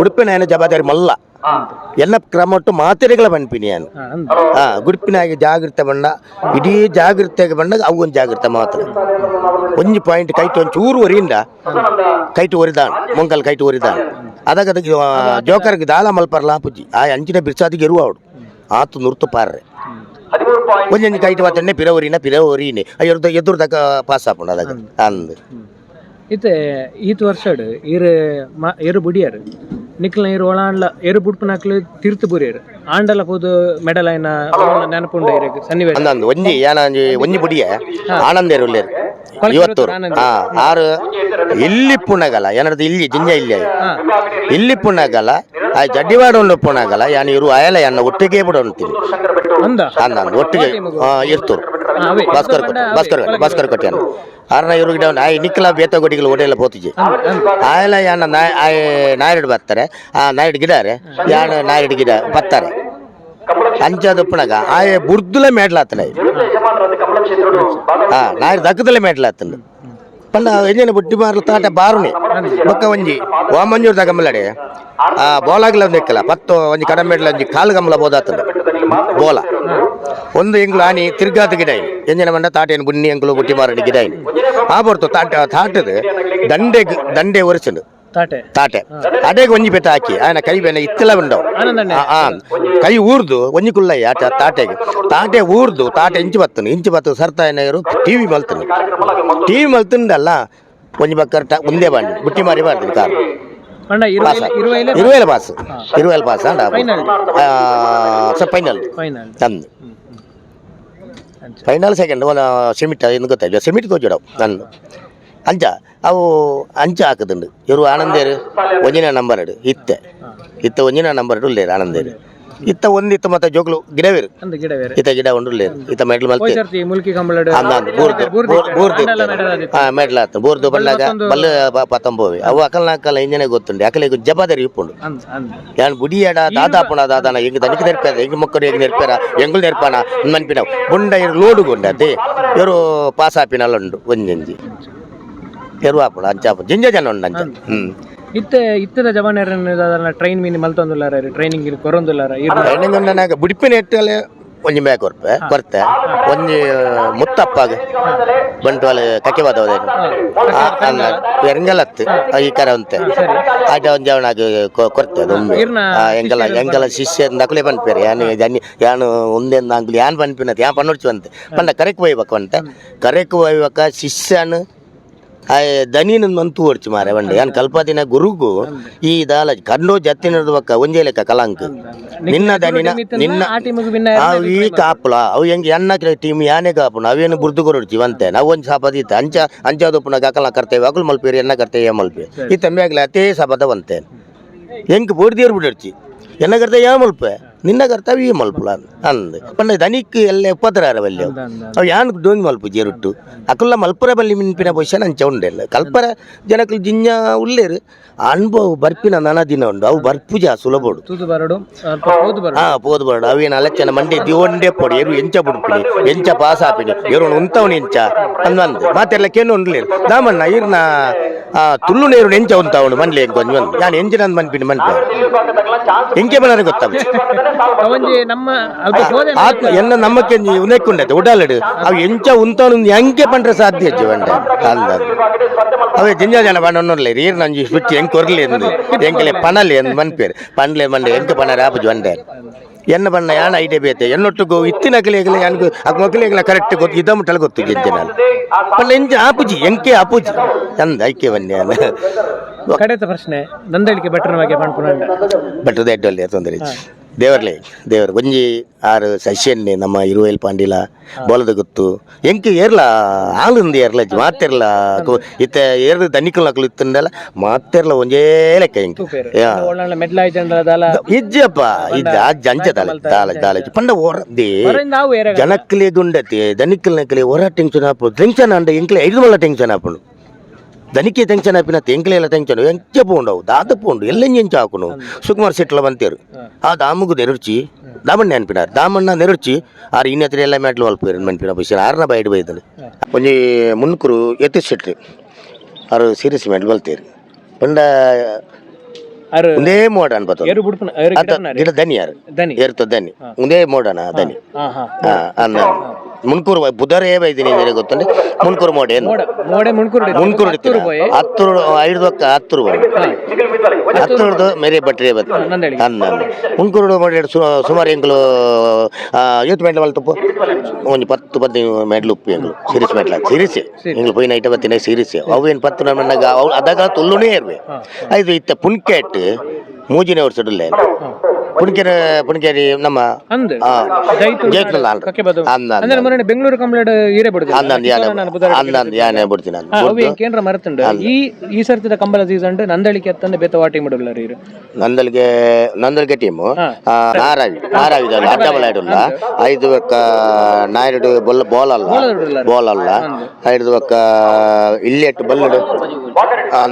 ಉಡುಪಿನ ಏನ ಜವಾಬ್ದಾರಿ ಮಲ್ಲ ಎಲ್ಲ ಕ್ರಮಟ್ಟು ಮಾತೆರೆಗಳ ಪನ್ಪಿನಿ ಯಾನು. ಅಂದ್ ಆ ಗುಡುಪಿನಾಗಿ ಜಾಗೃತೆ ಬಣ್ಣ ಇಡೀ ಜಾಗೃತೆಗೆ ಬಣ್ಣ ಅವು ಒಂದು ಜಾಗೃತೆ ಮಾತ್ರ. ಒಂಜಿ ಪಾಯಿಂಟ್ ಕೈಟ್ ಒಂದು ಚೂರು ಒರಿಯಿಂದ ಕೈಟ್ ಒರಿದಾನ್ ಮೊಂಕಲ್ ಕೈಟ್ ಒರಿದಾನ್ ಅದಾಗ ಅದಕ್ಕೆ ಜೋಕರ್ಗೆ ದಾಲ ಮಲ್ಪರ್ಲ ಪುಜ್ಜಿ ಆ ಅಂಚಿನ ಬಿರ್ಸಾದಿಗೆ ಎರುವ ಅವಡು ಆತು ನುರ್ತು ಪಾರ್ರೆ ಒಂಜೊಂಜಿ ಕೈಟ್ ವಾತಣ್ಣೆ ಪಿರ ಒರಿನ ಪಿರ ಒರಿನೆ ಎದುರು ಎದುರು ತಕ ಪಾಸ್ ಆಪುಂಡು ಅದಾಗ ಅಂದ್. ಇತ್ತೆ ಈತ್ ವರ್ಷಡ್ ಈರ್ ಎರು ಬುಡಿಯರ್ ನಿಕ್ಲ್ನ ಈರ್ ಒಳಾಂಡ್ಲ ಎರು ಬುಡ್ಪುನಕ್ಲು ತಿರ್ತು ಬುರಿಯರ್ ಆಂಡಲ ಪೋದು ಮೆಡಲ್ ಆಯ್ನ ನೆನಪುಂಡ ಇರೆಗ್ ಸನ್ನಿವೇಶ? ಅಂದಂದು ಒಂಜಿ ಯಾನ ಒಂಜಿ ಒಂಜಿ ಬುಡಿಯ ಆನಂದೇರು ಉಲ್ಲೇರು ಇವತ್ತೂರು. ಹಾ ಆರು ಇಲ್ಲಿ ಪುಣಗಲ ಏನರ್ಥ ಇಲ್ಲಿ ಜಿಂಜ ಇಲ್ಲಿ ಇಲ್ಲಿ ಪುಣಗಲ ಆ ಜಡ್ಡಿವಾಡ ಉಂಡು ಪುಣಗಲ ಯಾನ್ ಇರು ಅಯಲ ಯಾನ ಒಟ್ಟಿಗೆ ಬಿಡ ಉಂತೀನಿ. ಅಂದ ಅಂದ ಅಂದ ಒಟ್ಟಿಗೆ ಇರ್ತೂರು. ಅವೇ. ಭಾಸ್ಕರ್ ಕೊಟ್ಟ ಭಾಸ್ಕರ್ ಕೊಟ್ಟ ಭಾಸ್ಕರ್ ಕೊಟ್ಯಾನ ಆರ್ನ ಇರು ಗಿಡ ಆಯ್ ನಿಕ್ಕಲ ಬೇತ ಗೊಡಿಗಳು ಒಡೆಯಲ್ಲ ಪೋತಿಜಿ ಆಯಲ ಯಾನ ನಾಯ್ ಆಯ್ ನಾಯರಡು ಬರ್ತಾರೆ. ಆ ನಾಯರಡು ಗಿಡಾರೆ ಯಾನ ನಾಯರಡು ಗಿಡ ಬತ್ತಾರೆ ಅಂಚಾದ ಉಪ್ಪುನಗ ಆಯೆ ಬುರ್ದುಲ ಮೇಡ್ಲಾತನ. ಹಾ ನಾಯರ್ ದಕ್ಕದಲ್ಲೇ ಮೇಡ್ಲಾತಂದು ಪಂಡ ಎಂಜನ ಬುಟ್ಟಿ ಮಾರ್ಲು ತಾಟ ಬಾರುನಿ ಬೊಕ್ಕ ಒಂಜಿ ವಾಮಂಜೂರ್ ದ ಗಮಲಡೆ ಆ ಬೋಲಾಗ್ಲ ಒಂದು ಎಕ್ಕಲ ಪತ್ತು ಒಂಜಿ ಕಡಮೆಡ್ಲ ಒಂಜಿ ಕಾಲು ಗಮಲ ಬೋದಾತಂದು ಬೋಲ ಒಂದು ಎಂಗ್ಲು ಆನಿ ತಿರ್ಗಾತ ಗಿಡ ಎಂಜನ ಮಂಡ ತಾಟೇನು ಬುನ್ನಿ ಎಂಗ್ಲು ಬುಟ್ಟಿ ಮಾರಡಿ ಗಿಡ ಆ ಬರ್ತೋ ತಾಟ ತಾಟದ ದಂಡೆ ದಂಡೆ ಒರೆಸಲು. ತಾಟೆ. ತಾಟೆ ಅಡೆಗೆ ಒಂಜಿ ಪೆಟ್ಟ ಹಾಕಿ ಆಯನ ಕೈ ಬೇನೆ ಇತ್ತಲ ಉಂಡವು. ಆನಂದಣ್ಣೆ. ಆ, ಆ, ಕೈ ಊರ್ದು ಒಂಜಿ ಕುಲ್ಲಯ್ಯ ಆಟ ತಾಟೆಗೆ ತಾಟೆ ಊರ್ದು ತಾಟೆ ಇಂಚು ಬತ್ತನು ಇಂಚು ಬತ್ತು ಸರ್ತಾಯನರು ಟಿವಿ ಮಲ್ತನು ಟಿವಿ ಮಲ್ತಂಡಲ್ಲ ಒಂಜಿ ಬಕ್ಕರ್ ಒಂದೇ ಬಾಂಡಿ ಬುಟ್ಟಿ ಮಾರಿ ಬಾರ್ದು ಕಾರ್. ಪಂಡ ಪಾಸ್. ಇರುವೈಲೆ. ಇರುವೇಲ ಪಾಸ್, ಇರುವೇಲ pass. Final. Sir final. Final. ತಂದು ಫೈನಲ್ ಸೆಕೆಂಡ್ ಒಂದು ಸಿಮಿಟ್ ಎಂದು ಗೊತ್ತಾಯ್ತು ಸಿಮಿಟ್ ತೋಜಿಡವು ನಂದು ಅಂಚ ಅವು ಅಂಚ ಹಾಕದುಂಡು. ಇವರು ಆನಂದೇರು ಒಂಜಿನ ನಂಬರ್ ಎರಡು ಇತ್ತೆ ಇತ್ತ ಒಂಜಿನ ನಂಬರ್ ಎರಡು ಉಲ್ಲೇರು ಆನಂದೇರು ಇತ್ತ ಒಂದಿತ್ತು ಮತ್ತೆ ಜೋಗ್ಲು ಗಿಡವೇರು. ಅಂದ್ ಗಿಡ ಬೇರೆ. ಇತ್ತ ಗಿಡ ಉಂಡು ಉಲ್ಲೇರು ಇತ್ತ ಮೆಡ್ಲ್ ಮಲ್ತೆ. ಹೋಯ್ ಸರ್ತಿ ಮುಲ್ಕಿ ಕಂಬಳಡ್. ಅಂದ ಅಂದ್ ಬೂರ್ದು ಬೂರ್ದು ಹಾ ಮೆಡ್ಲ್ ಆತು ಬೂರ್ದು ಬಲ್ಲಾಗ ಬಲ್ಲು ಪತ್ತೊಂಬೋವಿ ಅವು ಅಕಲ್ ನಾಕಲ್ಲ ಇಂಜನೆ ಗೊತ್ತುಂಡು ಅಕಲಿಗೆ ಜಬಾದಾರಿ ಇಪ್ಪುಂಡು. ಅಂದ್ ಅಂದ್ ಯಾನ್ ಬುಡಿಯಾಡ ದಾದಾಪುಣ ದಾದಾನ ಎಂಗ್ ದನಿಕ್ ನೆರ್ಪೇರ ಎಂಗ್ ಮೊಕ್ಕರು ಎಂಗ್ ನೆರ್ಪೇರ ಎಂಗುಲ್ ನೆರ್ಪಾನ ಮನ್ಪಿನವು ಬುಂಡ ಇರು ಲೋಡು ಗುಂಡ ಅದೇ ಇವರು ಪಾಸ್ ಆಪಿನಲ್ಲ ಉಂಡು ಒಂಜೊಂಜಿ. ಎರುವಾಪುಂಡು ಅಂಚಾಪು ಜಿಂಜ ಜನ ಉಂಡು ಅಂಚ. ಇತ್ತೆ ಇತ್ತದ ಜವಾನರನ್ನು ಟ್ರೈನ್ ಮೀನ್ ಮಲ್ತೊಂದುಲ್ಲಾರ, ಟ್ರೈನಿಂಗ್ ಕೊರೊಂದುಲ್ಲಾರ? ಟ್ರೈನಿಂಗ್ ಉಂಡನಾಗ ಬುಡಿಪಿನ ಎಟ್ಟಲೆ ಒಂಜಿ ಬ್ಯಾಗ್ ಕೊರ್ಪೆ ಕೊರ್ತೆ, ಒಂಜಿ ಮುತ್ತಪ್ಪಾಗ ಬಂಟ್ವಾಳ ಕಕ್ಕೆಬಾದ ಎಂಗಲತ್ತು ಈ ಕರ ಉಂತೆ ಆಟ ಒಂಜಿ ಅವನಾಗ ಕೊರ್ತೆ ಅದು ಒಮ್ಮೆ. ಇರ್ನ ಎಂಗಲ ಎಂಗಲ ಶಿಷ್ಯ ನಕುಲೆ ಪನ್ಪೇರು ಯಾನು ಜನಿ ಯಾನು ಒಂದೇಂದ ಅಂಗ್ಲಿ ಯಾನ್ ಪನ್ಪಿನತ್ ಯಾನ್ ಪನ್ನೊಡ್ಚು ಅಂತೆ ಪಂಡ ಕರೆಕ್ ಒಯ್ಬೇಕ ಅಂತೆ. ಕರೆಕ್ ಒಯ್ಬೇಕ ಶಿಷ್ಯನು ದನಿನ ಮಂತು ಓಡ್ಚು ಮಾರೆ ಬಂಡೆ ಯಾನ್ ಕಲ್ಪದಿನ ಗುರುಗು ಈ ದಾಲ ಕಣ್ಣು ಜತ್ತಿನದ ಬಕ್ಕ ಒಂಜೇ ಲೆಕ್ಕ ಕಲಂಕ್ ನಿನ್ನ ದನಿನ ನಿನ್ನ ಆ ಟೀಮಿಗೆ ಭಿನ್ನ. ಅವು ಈ ಕಾಪುಲ ಅವು ಹೆಂಗೆ ಎನ್ನ ಟೀಮ್ ಯಾನೇ ಕಾಪುನ ಅವೇನು ಬುರ್ದು ಕೊರಡ್ಚಿ వంತೆ ನಾವು ಒಂಜಿ ಸಾಪದ ಇತ್ತ ಅಂಚ ಅಂಚಾದೊಪ್ಪುನ ಗಕಲ ಕರ್ತೇವೆ ಅಕುಲು ಮಲ್ಪೇರು ಎನ್ನ ಕರ್ತೇವೆ ಮಲ್ಪೆ ಈ ತಮ್ಮಿಯಾಗ್ಲ ಅತೇ ಸಾಪದ వంತೆ ಎಂಕ್ ಬೋಡ್ದೇರು ಬಿಡರ್ಚಿ ಎನ್ನ ಕರ್ತೇವೆ ಯಾ ಮಲ್ಪೆ ನಿನ್ನ ಕರ್ತವ್ಯ ಈ ಮಲ್ಪುಲ ಅಂದ್ ಪಂಡ ದನಿಕ್ ಎಲ್ಲ ಉಪದ್ರ ಬಲ್ಯ ಅವು ಯಾನ್ ಡೋಂಗಿ ಮಲ್ಪು ಜೇರುಟ್ಟು ಅಕುಲ್ಲ ಮಲ್ಪುರ ಬಲ್ಲಿ ಮಿನ್ಪಿನ ಪೊಸಿಷನ್ ಅಂಚ ಉಂಡೆಲ್ಲ ಕಲ್ಪರ ಜನಕುಲು ಜಿಂಜ ಉಲ್ಲೇರು ಅನುಭವ ಬರ್ಪಿನ ನಾನಾ ದಿನ ಉಂಡು ಅವು ಬರ್ಪುಜ ಸುಲಭೋಡು. ತೂದು ಬರಡು, ಅಲ್ಪ ಪೋದು ಬರಡು. ಹಾ, ಪೋದು ಬರಡು. ಅವೇನು ಅಲಚ್ಚನ ಮಂಡಿ ದಿವಂಡೆ ಪೊಡಿ ಎರು ಎಂಚ ಬುಡ್ಪಿನಿ ಎಂಚ ಪಾಸ್ ಆಪಿನಿ ಎರು ಉಂತವನು ಎಂಚ ಅಂದ್ ಅಂದ್ ಮಾತೆಲ್ಲ ಕೇನು ಉಂಡ್ಲೇರು ದಾಮಣ್ಣ ಇರ್ನ ಆ ತುಳ್ಳು ನೇರು ಎಂಚ ಉಂತವನು ಮನ್ಲಿ ಎಂಕೊಂಜ್ ಬಂದು ನಾನು ಎಂಚಿನ ಮನ್ಪಿನಿ ಮನ್ಪೆ ಎಂಕೆ ಬನಾರ ಗೊತ್ತಾಗ. ಒಂಜಿ ನಮ್ಮ ಅಲ್ಪ ಹೋದೆ. ಆತ್ಮ ಎನ್ನ ನಮ್ಮಕ್ಕೆ ಉನೆಕ್ಕುಂಡತೆ ಉಡಾಲಡು ಅವು ಎಂಚ ಉಂತವನು ಎಂಕೆ ಪಂಡ್ರೆ ಸಾಧ್ಯ ಬಂಡೆ ಅಂದ ಅವೇ ಜಿಂಜ ಜನ ಪಂಡ ರೀರ್ ನಂಜಿ ಸ್ವಿಚ್ ಎಂಕ್ ಕೊರ್ಲಿ ಎಂದು ಎಂಕಲೆ ಪನಲಿ ಎಂದು ಮನ್ಪೇರು ಪಂಡ್ಲೆ ಮಂಡೆ ಎಂಕ ಪನರ ಆಪುಜು ಬಂಡೆ ಎನ್ನ ಬಣ್ಣ ಯಾನ ಐಡಿಯಾ ಬೇತೆ ಎನ್ನೊಟ್ಟಿಗೂ ಇತ್ತಿನ ಕಲಿಯಗಲ ಯಾನ್ಗು ಮಕ್ಕಳಿಗೆಲ್ಲ ಕರೆಕ್ಟ್ ಗೊತ್ತು ಇದ ಮುಟ್ಟಲ ಗೊತ್ತು ಗೆಜ್ಜೆ ನಾನು ಪಂಡ ಎಂಚ ಆಪುಜಿ ಎಂಕೆ ಆಪುಜಿ ಅಂದ ಐಕೆ ಬನ್ನಿ ನಾನು. ಕಡೆತ ಪ್ರಶ್ನೆ, ನಂದಳಿಕೆ ಭಟ್ರನ ಬಗ್ಗೆ ಪನ್ಪುನ. ಬಟ್ ಎಡ್ಡಲ್ಲಿ ತೊಂದರೆ ದೇವರ್ಲೆ ದೇವರು ಒಂಜಿ ಆರು ಸಸ್ಯನ್ನೇ ನಮ್ಮ ಇರುವೇಲ್ ಪಾಂಡಿಲ ಬೋಲದ ಗೊತ್ತು ಎಂಕ್ ಏರ್ಲ ಆಲುಂದು ಏರ್ಲ ಮಾತೆರ್ಲ ಇತ್ತೆ ಏರ್ದು ದನಿಕುಲು ಅಕ್ಲು ಇತ್ತಂದಲ್ಲ ಮಾತೆರ್ಲ ಒಂಜೇ ಲೆಕ್ಕ ಎಂಕ್. ಯಾ. ಒಳ್ಳೊಳ್ಳೆ ಮೆಡ್ಲ್ ಆಯ್ತಂದ್ರ ದಾಲ? ಇಜ್ಜಪ್ಪ ಇಜ್ಜ ಅಜ್ಜ ಅಂಚ ದಾಲ ದಾಲ ದಾಲ ಪಂಡ ಓರ they ಹೊರಗಿಂದ ಅವು ಏರ ಜನಕ್ಲೆ ಗುಂಡತಿ ದನಿಕಲ್ ನಕಲಿ ಹೊರ ಟೆನ್ಷನ್ ಆಪು ಟೆನ್ಷನ್ ಅಂಡ ಎಂಕ್ಲೆ ಐದು ಮಲ್ಲ ಟೆನ್ಷನ್ ಆಪುಂಡು ದನಿಕೆ ಟೆನ್ಷನ್ ಆಪಿನ ಎಂಕ್ಲೆ ಎಲ್ಲ ಟೆನ್ಷನ್ ಎಂಚ ಪೋಂಡವು ದಾದ ಪೋಂಡು ಎಲ್ಲ ಎಂಚ ಹಾಕುನು ಸುಕುಮಾರ್ ಶೆಟ್ಲ ಬಂತೇರು ಆ ದಾಮುಗು ನೆರುರ್ಚಿ ದಾಮಣ್ಣ ಅನ್ಪಿನಾರ್ ದಾಮಣ್ಣ ನೆರುರ್ಚಿ ಆರು ಇನ್ನತ್ರ ಎಲ್ಲ ಮ್ಯಾಟ್ಲು ಅಲ್ಪೇರು ಮನ್ಪಿನ ಪೈಸೆ ಆರ್ನ ಬೈಡ್ ಬೈದನು ಒಂಜಿ ಮುನ್ಕುರು ಯತೀಶ್ ಶೆಟ್ಟಿ ಆರು ಸೀರಿಯಸ್ ಮೆಟ್ಲು ಬಲ್ತೇರು ಪಂಡ ಅರು ಒಂದೇ ಮೋಡ ಅನ್ಪತ್ತ. ಏರು ಬುಡ್ಪುನ ಏರು ಗಿಡನಾರಿ? ಗಿಡ ದನಿ ಯಾರು? ದನಿ. ಏರ್ತದ ದನಿ ಒಂದೇ ಮೋಡನ ದನಿ. ಹಾ ಹಾ ಹಾ, ಅನ್ನ ಮುನ್ಕೂರು ಬುಧರೇ ಬೈದಿನಿ ನಿನಗೆ ಗೊತ್ತುಂಟು ಮುನ್ಕೂರು ಮೋಡೆ ಏನು? ಮೋಡ ಮೋಡೆ ಮುಣ್ಕುರುಡಿ. ಮುನ್ಕೂರು. ಪೋಯೆ. ಹತ್ತೂರು ಐದು ಒಕ್ಕ ಹತ್ತೂರು ಹತ್ತೂರ್ದು ಮೇರೆ ಬಟ್ರೆ ಬತ್ತು. ನಂದಳಿಗೆ. ಅನ್ನ ಮುನ್ಕೂರು ಮೋಡೆ ಸುಮಾರು ಎಂಕುಲು ಯೂತ್ ಮೆಡ್ಲ್ ಮಲ್ತಪ್ಪು ಒಂಜಿ 10 15 ಮೆಡ್ಲ್ ಉಪ್ಪು ಎಂಕುಲು ಸೀರಿಯಸ್ ಮೆಡ್ಲ ಸೀರಿಯಸ್ ಎಂಕುಲು ಪೋಯಿನ ಐಟ ಬತ್ತಿನ ಸೀರಿಯಸ್ ಅವು ಏನು ಪತ್ತು ನಮ್ಮ ಅದಾಗ ತುಲ್ಲುನೇ ಇರ್ವೆ ಐದು ಇತ್ತ ಪುನ್ಕೆಟ್ ಮೂಜಿನೇ ವರ್ಷಡುಲ್ಲೆ ಪುಣ್ಕೆರೆ ಪುಣ್ಕೇರಿ ನಮ್ಮ ಅಂದ್ ಆ, ಜೈತು ಜೈತುಲ್ ಆಂಡ್. ಕಕ್ಕೆ ಬದು. ಅಂದ್ ಅಂದ್. ಅಂದ್ರೆ ಮೊನ್ನೆ ಬೆಂಗಳೂರು ಕಂಪ್ಲೇಂಟ್ ಹೀರೆ ಬಿಡುದು. ಅಂದ್ ಯಾನೆ ಅಂದ್ ಯಾನೆ ಬಿಡ್ತೀನಿ ಅಂದ್. ಅವು ಏನ್ ಕೇಂದ್ರ ಮರೆತುಂಡು ಈ ಈ ಸರ್ತಿದ ಕಂಬಳ ಸೀಸನ್ ನಂದಳಿಕೆ ಅತ್ತಂದೆ ಬೇತ ವಾಟಿ ಮುಡುಲ್ಲ ರೀರು. ನಂದಲ್ಗೆ ನಂದಲ್ಗೆ ಟೀಮು ನಾರಾವಿ ನಾರಾವಿ ಅಡ್ಡಬಲ ಇಡಲ್ಲ ಐದು ಬಕ್ಕ ನಾಯರುಡು ಬೊಲ್ಲ ಬಾಲ್ ಅಲ್ಲ ಬಾಲ್ ಅಲ್ಲ ಐದು ಬಕ್ಕ ಇಲ್ಲೆಟ್ಟು ಬಲ್ಲಡು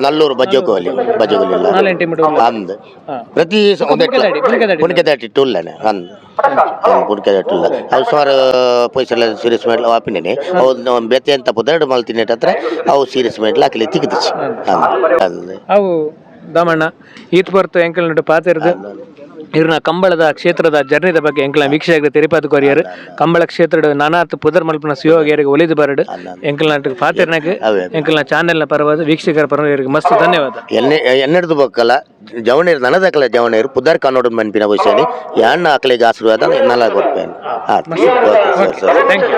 ನಲ್ಲೂರು ಬಜ್ಜಕೋಲಿ ಬಜ್ಜಕೋಲಿ ಇಲ್ಲ. ನಾಲೆಂಟಿ ಮುಡುಲ್ಲ. ಅಂದ್ ಪ್ರತಿ ಪುನಕೆ ದಾಟಿ ಟುಲ್ಲನೆ ಅಂದ್ ಪುನಕೆ ದಾಟಿಲ್ಲ ಅವು ಸುಮಾರು ಪೈಸೆಲ್ಲ ಸೀರಿಯಸ್ ಮಾಡಲ ವಾಪಿನೇ ಅವು ಬೇತೆ ಅಂತ ಪುದರಡು ಮಲ್ತಿನ ಹತ್ರ ಅವು ಸೀರಿಯಸ್ ಮಾಡಲ ಹಾಕಲಿ ತಿಕ್ಕಿದಿಚ್ಚಿ ಅಂದ್ ಅಂದ್. ಅವು ದಾಮಣ್ಣ ಈತ್ ಬರ್ತು ಎಂಕಲ್ ನಡು ಪಾತಿರ್ದು ಇರ್ನ ಕಂಬಳದ ಕ್ಷೇತ್ರದ ಜರ್ನಿದ ಬಗ್ಗೆ ಎಂಕಲ್ನ ವೀಕ್ಷಕರಿಗೆ ತೆರಿಪಾದ ಕೊರಿಯರ್. ಕಂಬಳ ಕ್ಷೇತ್ರದ ನಾನಾತ್ ಪುದರ್ ಮಲ್ಪನ ಸುಯೋಗಿಯರಿಗೆ ಒಲಿದು ಬರಡು ಎಂಕಲ್ ನಾಟಕ ಪಾತಿರ್ನಾಗ ಅವೇ. ಎಂಕಲ್ನ ಚಾನೆಲ್ನ ಪರವಾದ ವೀಕ್ಷಕರ ಪರವಾಗಿ ಮಸ್ತ್ ಧನ್ಯವಾದ. ಎಣ್ಣೆ ಎನ್ನೆಡ್ದು ಬೊಕ್ಕಲ ಜವಣೇರು ನನದಕಲ ಜವಣೇರು ಪುದರ್ ಕನ್ನಡ ಮನ್ಪಿನ ವಯಸ್ಸಲ್ಲಿ ಯಾಣ್ಣ ಆಕಳಿಗೆ ಆಶೀರ್ವಾದ ನಲ್ಲ ಕೊಡ್ತೇನೆ. ಆಯ್ತು, okay sir sir. Thank you.